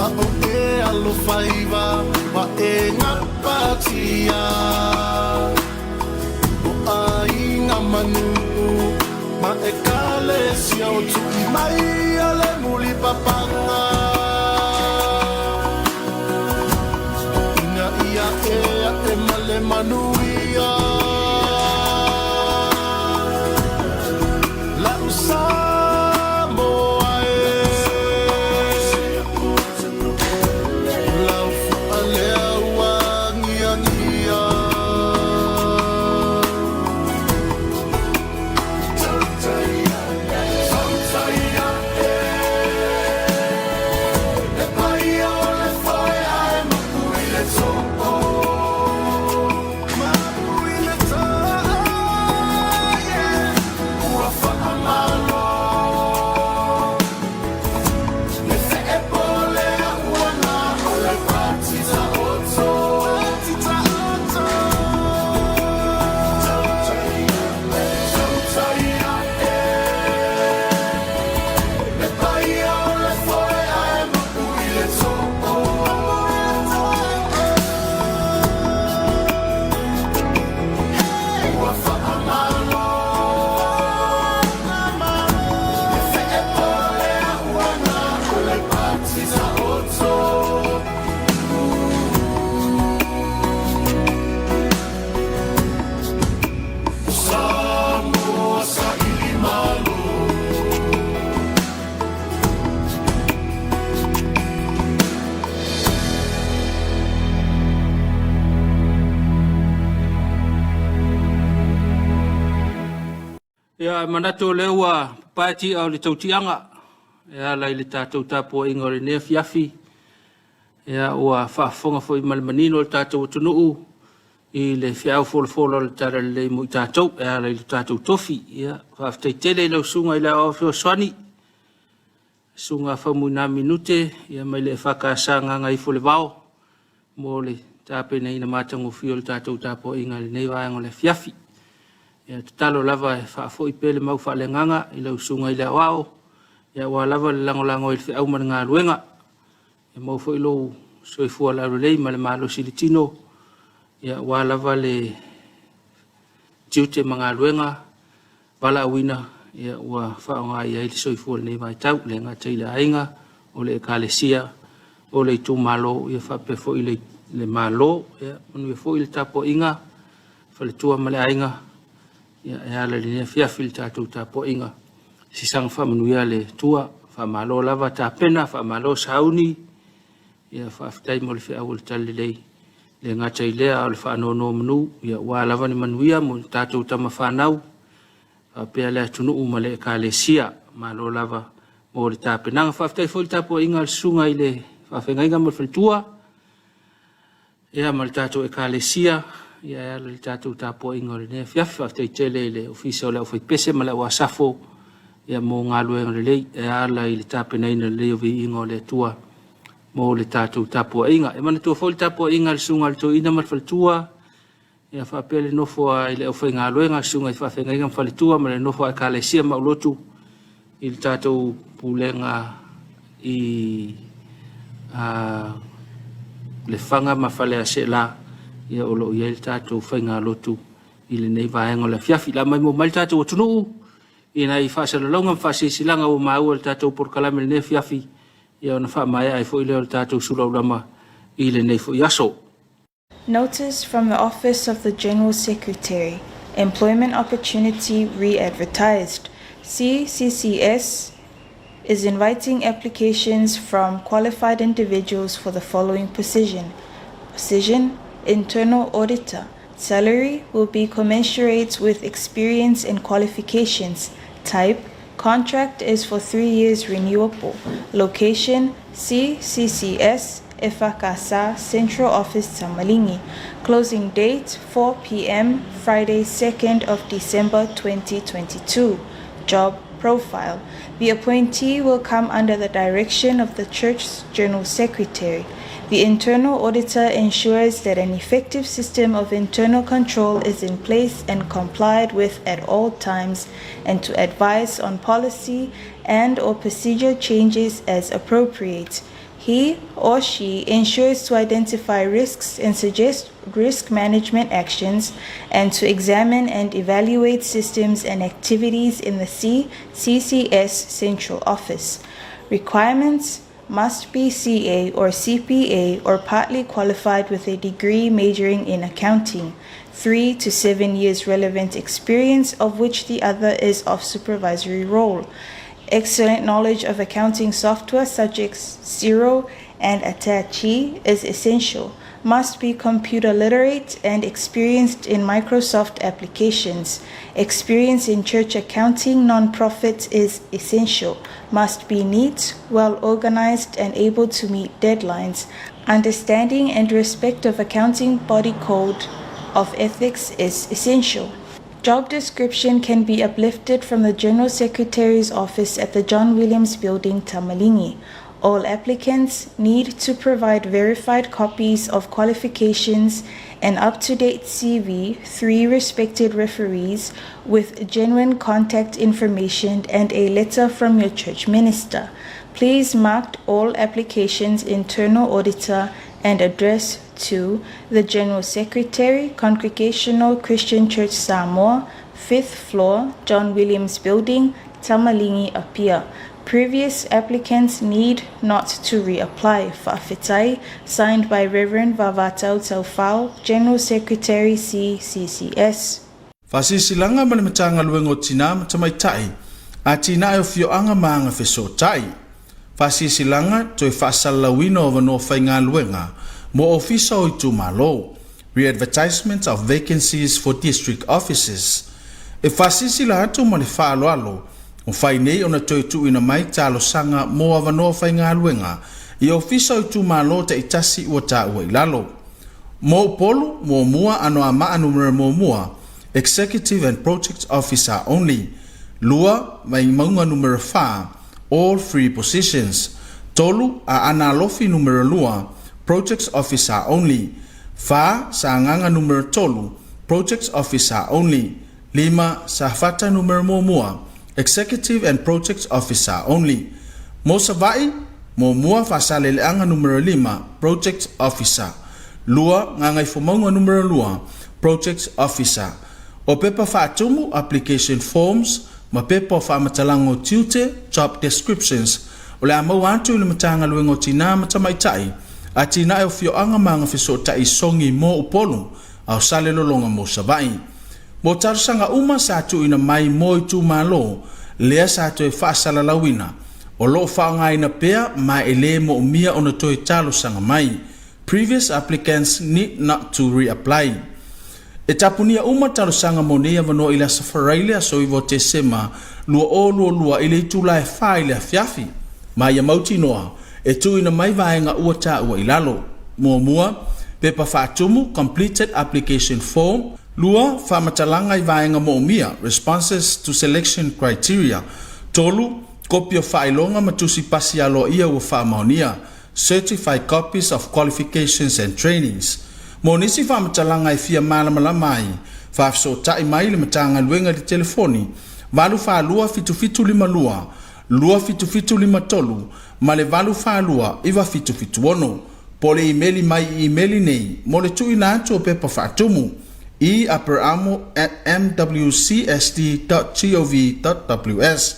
A o e alofaiva wa e gapatia. O aiga ma nuu ma ekalesia o tuʻi mai a le mulipapaga. Ina ia e aʻe ma le manuia. Lau Samoa e. Lau fua lea ua agiagia. Tautai ae le paia o le foe ae mapu i le too. Mapu i le too, yeah. Ua faamalo le feepo o le auana o le pati taoto. Pati taoto. Tautai ae le paia o le foe ae mapu i le too. Ua faamalo le feepo o le auana o le pati taoto. Samoa saili malo. Ia, e manatu o lea ua papae ti'a o le tautiaga e ala i le tatou tapuaiga o lenei afiafi. Ia, ua faafofoga foi ma le manino le tatou atunuu i le feau folafola o le Talalelei mo i tatou e ala i le tatou tofi. Ia, faafetai tele i lau susuga i le Aoao Fesoasoani, susuga Faumuina Minute, ia mai le EFKS Gagaifolevao mo le tapenaina matagofie o le tatou tapuaiga i lenei vaega o le afiafi. Ia, tatalo lava e faafoi pea le mau faaleagaga i lau susuga i le aoao, ia aua lava le lagolago i le feau ma le galuega. Ia maua foi lou soifua laulelei ma le malosi i le tino, ia aua lava le tiute ma galuega valaauina ia ua faaaoga i ai le soifua i lenei vaitau, e le gata i le aiga, o le ekalesia, o le itumalo, ia faapea foi le, le Malo. Ia manuia foi le tapuaiga, faletua ma le aiga, ia e ala i lenei afiafi i le tatou tapuaiga. Sisaga faamanuia le Atua, faamalo lava tapena, faamalo sauni, ia faafetai mo le feau o le Talalelei. Le gata i lea o le faanonomanu, ia aua lava ni manuia mo tatou tama fanau, faapea le atunuu ma le ekalesia. Malo lava mo le tapenaga. Faafetai foi i le tapuaiga a le susuga i le faafeagaiga ma le faletua, ia ma le tatou ekalesia, ia e ala i le tatou tapuaiga o lenei afiafi. Faafetai tele i le Ofisa o le Aufaipese ma le Auasafo ia mo galuega lelei e ala i le tapenaina lelei o viiga o le Atua mo le tatou tapuaiga. E manatua foi le tapuaiga a le susuga i le Toeaina ma le faletua, ia faapea le nofo a i le aufaigaluega, susuga i faafeagaiga ma faletua ma le nofo a ekalesia ma aulotu i le tatou pulega i a, Lefaga ma Faleaseela, ia o lo o i ai le tatou faigalotu i lenei vaega o le afiafi. La maimoa mai le tatou atunuu i nai faasalalauga ma faasilasilaga ua maua i le tatou polokalame i lenei afiafi, ia ona faamaea ai foi lea o le tatou sulaulama i lenei foi aso. Notice from the Office of the General Secretary, Employment Opportunity Re-Advertised. CCCS is inviting applications from qualified individuals for the following position. Position, Internal Auditor. Salary will be commensurate with experience and qualifications. Type, contract is for 3 years renewable. Location, CCCS, Efakasa, Central Office, Tamalingi. Closing date, 4 p.m., Friday, 2nd of December 2022. Job profile. The appointee will come under the direction of the church's general secretary. The internal auditor ensures that an effective system of internal control is in place and complied with at all times and to advise on policy and or procedure changes as appropriate. He or she ensures to identify risks and suggest risk management actions and to examine and evaluate systems and activities in the CCCS Central Office. Requirements must be CA or CPA or partly qualified with a degree majoring in accounting, 3 to 7 years relevant experience, of which the other is of supervisory role. Excellent knowledge of accounting software such as Xero and Attache is essential. Must be computer literate and experienced in Microsoft applications. Experience in church accounting non-profits is essential. Must be neat, well organized, and able to meet deadlines. Understanding and respect of accounting body code of ethics is essential. Job description can be uplifted from the General Secretary's office at the John Williams Building, Tamalingi. All applicants need to provide verified copies of qualifications, an up-to-date CV, 3 respected referees with genuine contact information, and a letter from your church minister. Please mark all applications internal auditor and address to the General Secretary, Congregational Christian Church Samoa, 5th floor, John Williams Building, Tamalingi, Apia. Previous applicants need not to reapply. Fa'afetai, signed by Reverend Vavatau Taufao, General Secretary CCCS. Faasilasilaga ma le Matagaluega o Tinā ma Tamaitai, Atinae o Afioaga ma Agafesootai. Faasilasilaga, Toe faasalalauina o avanoa faigaluega mo Ofisa o Itumalo, Re-advertisement of vacancies for District Offices. E faasilasila atu ma le faaaloalo, ua fai nei ona toe tuuina mai talosaga mo avanoa faigaluega i Ofisa o Itumalo taitasi ua taua i lalo. Mo Upolu, muamua, Anoamaa Numera muamua, Executive and Project Officer only, lua, Vaimauga Numera fa, all three positions, tolu, Aana Alofi Numera lua, Projects Officer only, fa, Sagaga Numera tolu, Projects Officer only, 5, Safata numera muamua, Executive and Project Officer only. Mo Savaii, muamua Faasaleleaga numera 5, Project Officer. 2, Gagaifomauga numera 2, Project Officer. O pepa faatumu, application forms, ma pepa o faamatalaga o tiute, job descriptions, o le a maua atu i le Matagaluega o Tinā ma Tamaitai, Atinae o Afioaga ma Agafesootai i Sogi mo Upolu, a o Salelologa mo Savaii. Mo talosaga uma sa tuuina mai mo itumalo, lea sa toe faasalalauina, o lo o faaaogaina pea ma e le moomia ona toe talosaga mai. Previous applicants need not to reapply. E tapunia uma talosaga mo nei avanoa i le Aso Faraile aso 9 o Tesema 2022 i le itula e 4 i le afiafi. Ma ia mautinoa, e tuuina mai vaega ua taua i lalo. Muamua, pepa faatumu, completed application form. 2, faamatalaga i vaega moomia, responses to selection criteria. 3, kopi o faailoga ma tusi pasi aloaia ua faamaonia, certified copies of qualifications and trainings. Mo nisi faamatalaga e fia malamalama ai, faafesootai mai le Matagaluega i le telefoni 842 7752 27753 ma le 842 9776 po o le imeli mai i imeli nei mo le tuuina atu o pepa faatumu e aperamo@mwcsd.gov.ws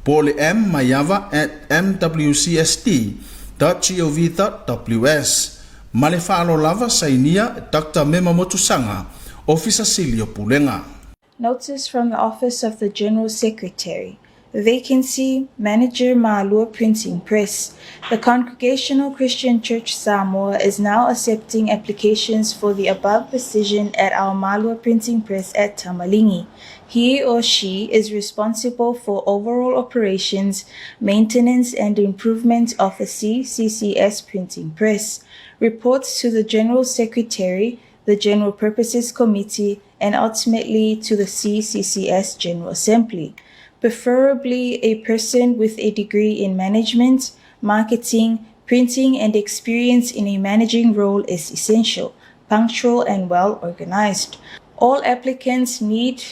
po o le mmaiava@mwcsd.gov.ws. Ma le faaaloalo lava, sainia Dr. Mema Motusaga, Ofisa Sili o Pulega. Notice from the Office of the General Secretary. Vacancy Manager Malua Printing Press. The Congregational Christian Church Samoa is now accepting applications for the above position at our Malua Printing Press at Tamalingi. He or she is responsible for overall operations, maintenance, and improvement of the CCCS Printing Press. Reports to the General Secretary, the General Purposes Committee, and ultimately to the CCCS General Assembly. Preferably a person with a degree in management, marketing, printing, and experience in a managing role is essential, punctual, and well organized. All applicants need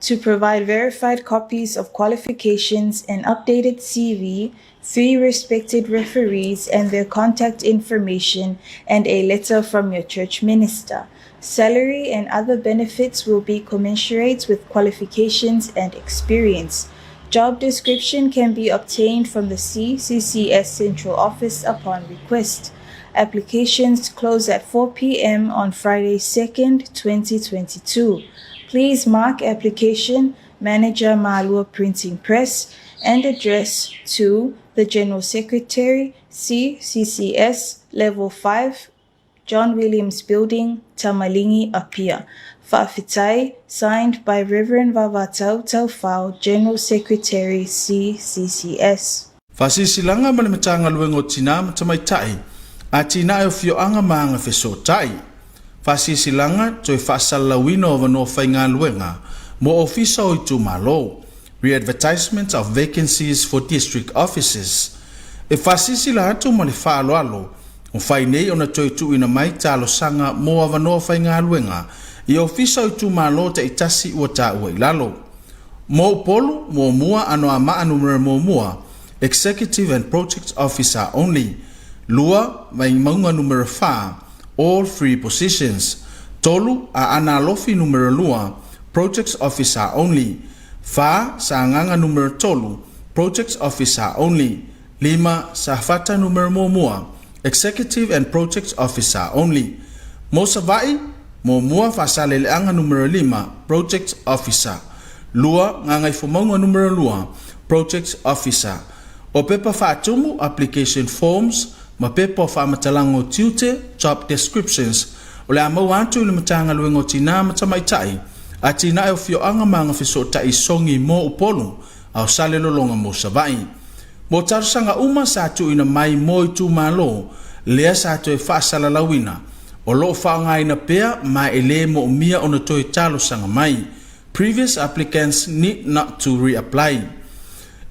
to provide verified copies of qualifications, an updated CV, 3 respected referees and their contact information, and a letter from your church minister. Salary and other benefits will be commensurate with qualifications and experience. Job description can be obtained from the CCCS Central Office upon request. Applications close at 4 p.m. on Friday 2nd, 2022. Please mark application Manager Malua Printing Press and address to the General Secretary, CCCS Level 5, John Williams Building, Tamalingi, Apia. Fa'afetai, signed by Reverend Vavatau Taufao, General Secretary, CCCS. Faasilasilaga ma le Matagaluega o Tinā ma Tamaitai, Atinae o Afioaga ma Agafesootai. Faasilasilaga, toe faasalalauina o avanoa faigaluega mo ofisa o itumalo, re-advertisement of vacancies for district offices. E faasilasila atu ma le faaaloalo, ua mafai nei ona toe tuuina mai talosaga mo avanoa faigaluega i ofisa o itumalo taitasi ua taua i lalo. Mo Upolu, muamua Anoamaa numera muamua, Executive and Project Officer only. 2, Vaimauga numera 4, all 3 positions. 3, Aana Alofi numera 2, Projects Officer only. 4, Sagaga numera 3, Projects Officer only. 5, Safata numera muamua, Executive and Projects Officer only. Mo Savaii, muamua Faasaleleaga numera 5, Project Officer. 2, Gagaifomauga numera 2, Project Officer. O pepa faatumu, application forms, ma pepa o faamatalaga o tiute, job descriptions, o le a maua atu i le Matagaluega o Tinā ma Tamaitai, Atinae o Afioaga ma Agafesootai i Sogi mo Upolu, a o Salelologa mo Savaii. Mo talosaga uma sa tuuina mai mo itumalo, lea sa toe faasalalauina, o lo o faaaogaina pea ma e le moomia ona toe talosaga mai. Previous applicants need not to reapply.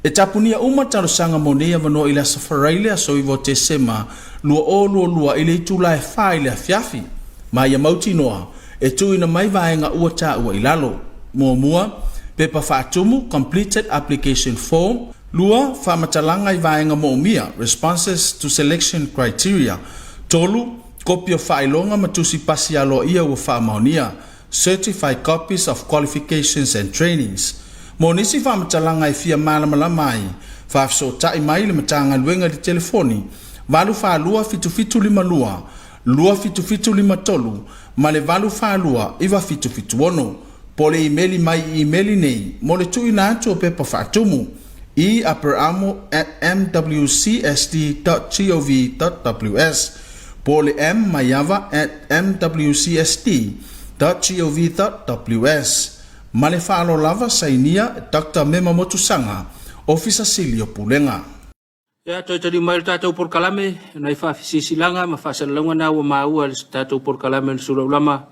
E tapunia uma talosaga mo nei avanoa i le Aso Faraile aso 9 o Tesema 2022 i le itula e 4 i le afiafi. Ma ia mautinoa, e tuuina mai vaega ua taua i lalo. Muamua, Pepa Faatumu, Completed Application Form, Lua, Faamatalaga i Vaega Moomia, Responses to Selection Criteria, Tolu, Kopi o Faailoga ma Tusi Pasi Aloaia ua Faamaonia, Certified Copies of Qualifications and Trainings. Mo nisi faamatalaga e fia malamalama ai, faafesootai mai le Matagaluega i le telefoni 842 7752 27753 ma le 842 9776 po o le imeli mai i imeli nei mo le tuuina atu o pepa faatumu i aperamo at mwcsd dot gov dot ws po o le mmaiava at mwcsd dot gov dot ws. Ma le faaaloalo lava, sainia Doctor Mema Motusaga, Ofisa Sili o Pulega. Ia, toe taliu mai le tatou polokalame, nai faafesisilanga ma faasalalauga na ua maua i le tatou polokalame o le Sulaulama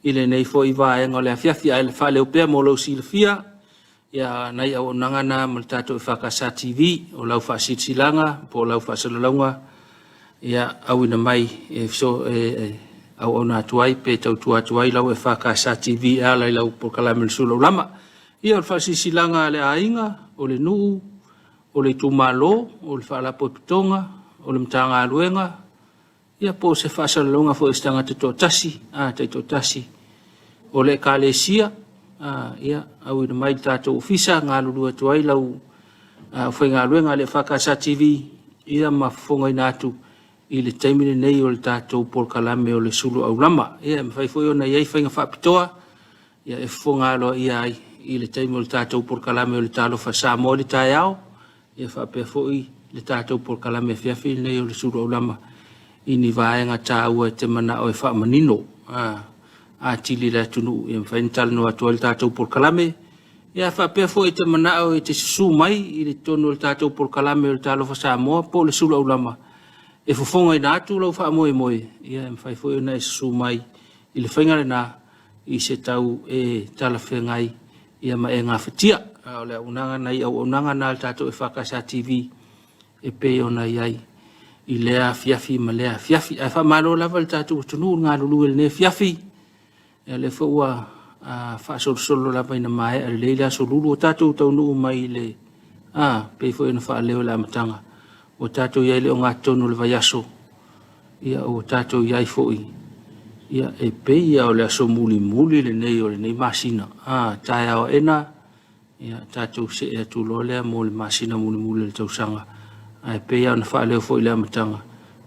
i lenei foi vaega o le afiafi. Ae faaleo pea mo lou silafia, ia, nai auaunaga na ma le tatou EFKS TV, o lau faasilasilaga po o lau faasalalauga, ia, auina mai e, feso, e, e auauna atu ai pe tautua atu ai lau EFKS TV e ala i lau polokalame o le Sulaulama. Ia, o le faasilasilaga a le aiga, o le nuu, o le itumalo, o le faalapotopotoga, o le Matagaluega, ia po o se faasalalauga foi a se tagata toatasi, a taitoatasi, o le Ekalesia, a, ia, auina mai i le tatou ofisa, galulue atu ai lau aufaigaluega a le EFKS TV, ia ma fofogaina atu i le taimi lenei o le tatou polokalame o le Sulu Aulama. Ia, e mafai foi ona i ai faiga faapitoa, ia e fofoga aloaia ai i le taimi o le tatou polokalame o le Talofa Samoa i le taeao, ia faapea foi le tatou polokalame afiafi lenei o le Sulu Aulama i ni vaega taua e te manao e faamanino atili i le atunuu, ia mafai ona talanoa atu ai le tatou polokalame. Ia faapea foi e te manao e te susu mai i le totonu o le tatou polokalame o le Talofa Samoa po o le Sulu Aulama e fofogaina atu lau faamoemoe, ia e mafai foi ona e susu mai i le faiga lena i se tau e talafeagai ia ma e gafatia. A o le auaunaga nai auaunaga na a le tatou EFKS TV e pei ona i ai i lea afiafi ma lea afiafi. Ae faamalo lava le tatou atunuu i le galulue i lenei afiafi. Ia lea foi ua faasolosolo lava ina maea lelei le aso Lulu ua tatou taunuu mai i le a pei foi ona faaleo i le amataga ua tatou i ai i le ogatotonu o le vaiaso. Ia ua tatou i ai foi, ia e pei lava o le aso mulimuli lenei o lenei masina. A, taeao aena, ia tatou see atu loa lea mo le masina mulimuli o le tausaga. Ae pei lava ona faaleo foi i le amataga,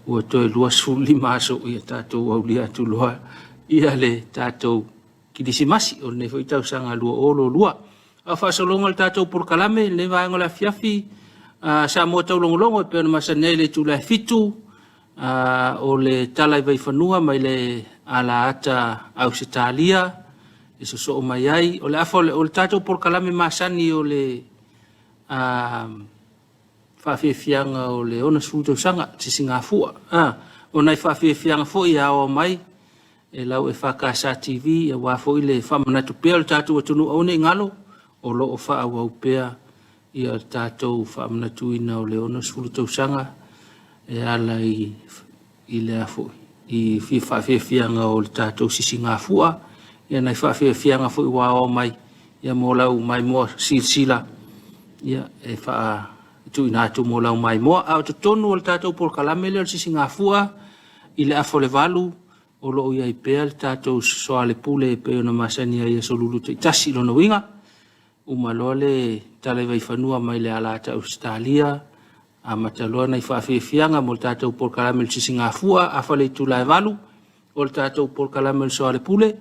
ua toe 25 aso, ia tatou aulia atu loa ia le tatou Kilisimasi o lenei foi tausaga 2022. A o faasologa o le tatou polokalame i lenei vaega o le afiafi, Samoa Taulogologo e pei ona masani ai i le itula e 7, o le tala i Vaifanua mai le alaata Ausetalia e sosoo mai ai. O le afa o le tatou polokalame masani o le faafiafiaga o le 60 tausaga, sisigafua. O nai faafiafiaga foi e aoao mai e lau EFKS TV aua foi le faamanatu pea o le tatou atunuu aua ne i galo o lo o faaauau pea ia le tatou faamanatuina o le 60 tausaga e ala i i le foi i faafiafiaga o le tatou sisigafua ia nai faafiafiaga foi ua aoao mai ia mo lau maimoa silasila ia e faa tuuina atu mo lau maimoa. A o totonu o le tatou polokalame lea o le sisigafua i le afa o le 8 o lo o i ai pea le tatou soalepule e pei ona masani ai i aso Lulu taitasi. Lona uiga, uma loa le tala i Vaifanua mai le alaata Ausetalia, amata loa nai faafiafiaga mo le tatou polokalame o le sisigafua, afa le itula e 8 o le tatou polokalame o le soalepule,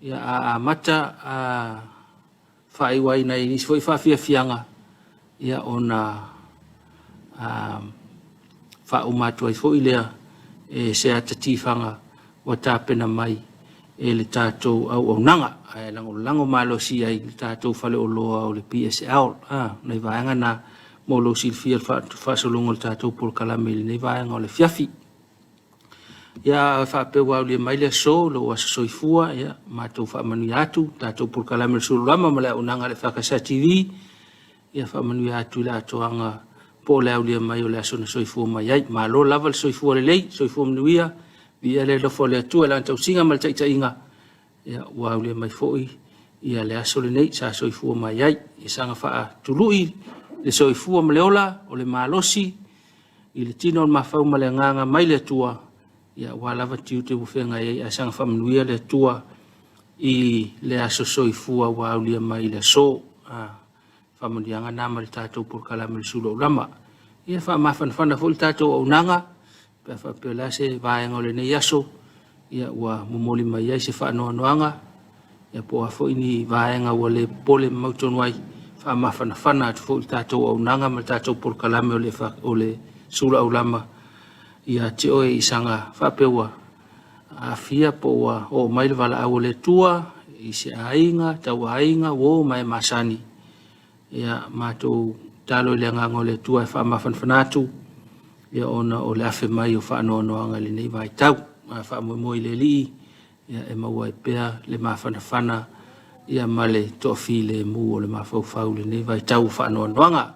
ia a amata a faaiu ai nai nisi foi faafiafiaga, ia ona faauma atu ai foi lea e se ata tifaga ua tapena mai e le tatou auaunaga ae lagolago malosi ai le tatou faleoloa o le PSL. Nai vaega na mo lou silafia le faasologa o le tatou polokalame i lenei vaega o le afiafi. Ia faapea ua aulia mai le aso, lou aso soifua, ia matou faamanuia atu, tatou polokalame o le Sululama ma le auaunaga a le EFKS TV, ia faamanuia atu i le atoaga po o le aulia mai o le aso na soifua mai ai. Malo lava le soifua lelei, soifua manuia, viia le alofa o le Atua i lana tausiga ma le taitaiga, ia ua aulia mai foi Ia le aso lenei sa soifua mai ai. Ia saga faatului le soifua ma le ola o le malosi i le tino o le mafau ma le agaga mai le Atua, ia aua lava tiute ua feagai ai, ae saga faamanuia le Atua i le aso soifua ua aulia mai i le aso. A, faamanuiaga na ma le tatou polokalame o le Sulu Aulama. Ia faamafanafana foi le tatou auaunaga pe a faapea o le a se vaega o lenei aso ia ua momoli mai ai se faanoanoaga ia po o a foi ni vaega ua le popole ma mautonu ai, faamafanafana atu foi le tatou auaunaga ma le tatou polokalame o le, o le Sulu Aulama ia te oe i saga faapea ua aafia po ua oo mai le valaau a le Atua i se aiga, tauaiga, uo ma e masani. Ia, matou talo i le agaga o le Atua e faamafanafana atu, ia ona o le afe mai o faanoanoaga i lenei vaitau. A faamoemoe i le Alii, ia e maua ai pea le mafanafana ia ma le toafilemu o le mafaufau i lenei vaitau o faanoanoaga.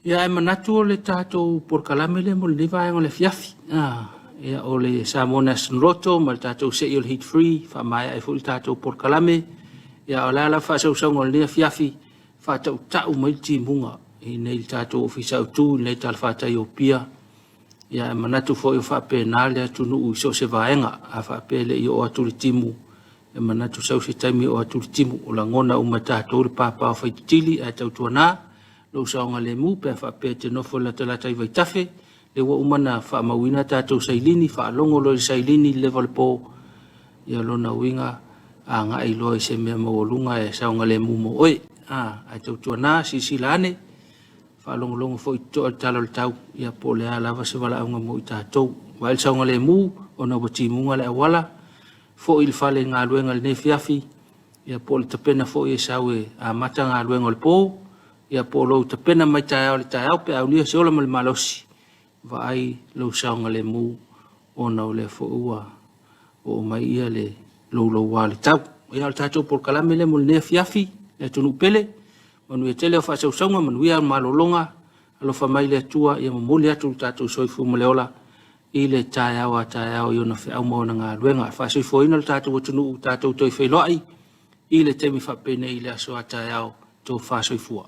Ia ae manatu o le tatou polokalame lea mo lenei vaega o le afiafi. Ah, ia o le Samoa National Lotto ma le tatou sei o le Heat Free, faamaea ai foi le tatou polokalame. Ia o le a la faasausauga o lenei afiafi, faatautau mai le timuga i nei le tatou ofisa autu i lenei talafatai o Apia. Ia ae manatu foi o faapena le atunuu i so o se vaega. A faapea e le i oo atu le timu, e manatu sau se taimi e oo atu le timu. O lagona uma e tatou le pāpā o Faititili ae tautuana lou saogalemu pe a faapea e te nofo i le latalata i vaitafe, lea ua uma ona faamauina tatou sailini, faalogo loa i le sailini i le leva o le po, ia o lona uiga agai loa i se mea maualuga e saogalemu mo oe. A, ae tautuana, silasila ane, faalogologo foi totoa i le tala o le tau, ia po o le a lava se valaauga mo i tatou. Vaai le saogalemu ona ua timuga le auala, foi i le fale i galuega i lenei afiafi, ia po o le tapena foi e sau e amata galuega o le po, ia po o lou tapena mai taeao i le taeao pe a aulia se ola ma le malosi, vaai lou saogalemu ona o lea foi ua oo mai ia le louloua o le tau. Ia o le tatou polokalame lea mo lenei afiafi, le atunuu pele, manuia tele au faasausauga, manuia au malologa, alofa mai le Atua ia momoli atu lo tatou soifua ma le ola i le taeao a taeao i ona feau ma ona galuega. Faasoifuaina lo tatou atunuu, tatou toe feiloai i le taimi faapenei i le aso a taeao. Tofa soifua.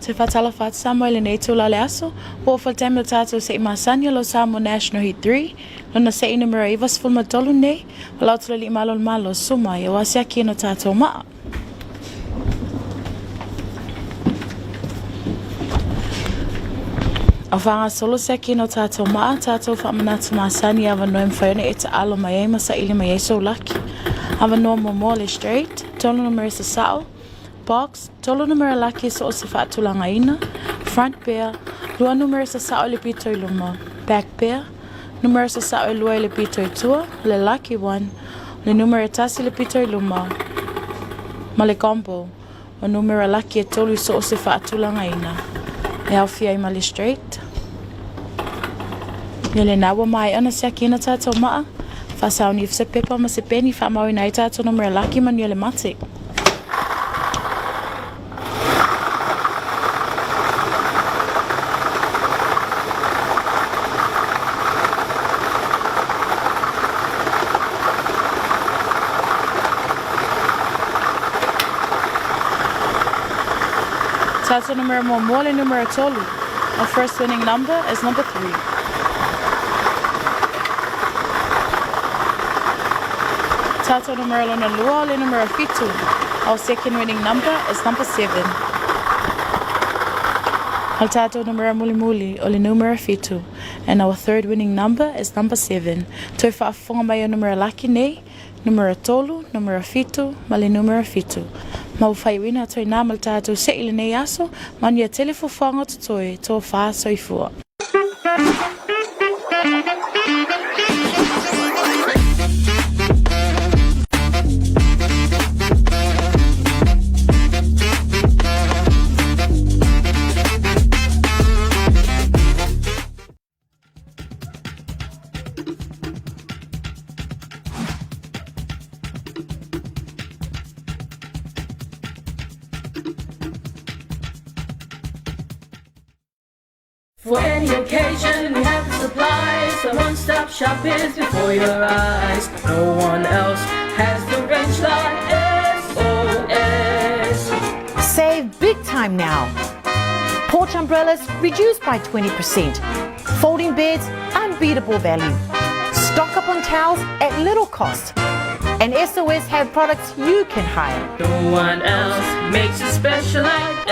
Te whatalafa atu Samoa i lenei itula o le aso, ua ofa le taimi o tatou se'i masani o lo Samoa National Heat 3, lona se'i numera 93 nei, o la atu le alii malo o le Malo, suma ia ua siaki no tatou maa. O whangasolo siaki no tatou maa, tatou whaamanatu masani awanoa e mawhai ona e taalo mai ai ma saili mai ai sou laki. Awanoa muamua le straight, tolu numera sasao, Box, tolu numera laki so o se faatulagaina, front pair, lua numera sasao i le pito i luma, back pair, numera sasao e lua i le pito i tua, le lucky one, o le numera e tasi i le pito i luma, ma le combo, o numera laki e tolu i so o se faatulagaina. E aofia ai ma le straight. Ia lena ua maea ona siakiina tatou maa, faasaoni ifo se pepa ma se peni faamauina ai tatou numera laki manuia le mate. Tatou numera muamua le numera tolu. Our first winning number is number 3. Tatou numera lona lua o le numera fitu. Our second winning number is number 7. O le tatou numera mulimuli o le numera fitu. And our third winning number is number 7. Toe faafofoga mai o numera laki nei, numera tolu, numera fitu, ma le numera fitu. Ma ua faaiuina atu ai nā ma le tatou se'i i lenei aso, manuia tele fuafuaga o totoe, tofa soifua. For any occasion, we have the supplies. The one-stop shop is before your eyes. No one else has the range like SOS. Save big time now. Porch umbrellas reduced by 20%. Folding beds, unbeatable value. Stock up on towels at little cost. And SOS have products you can hire. No one else makes it special like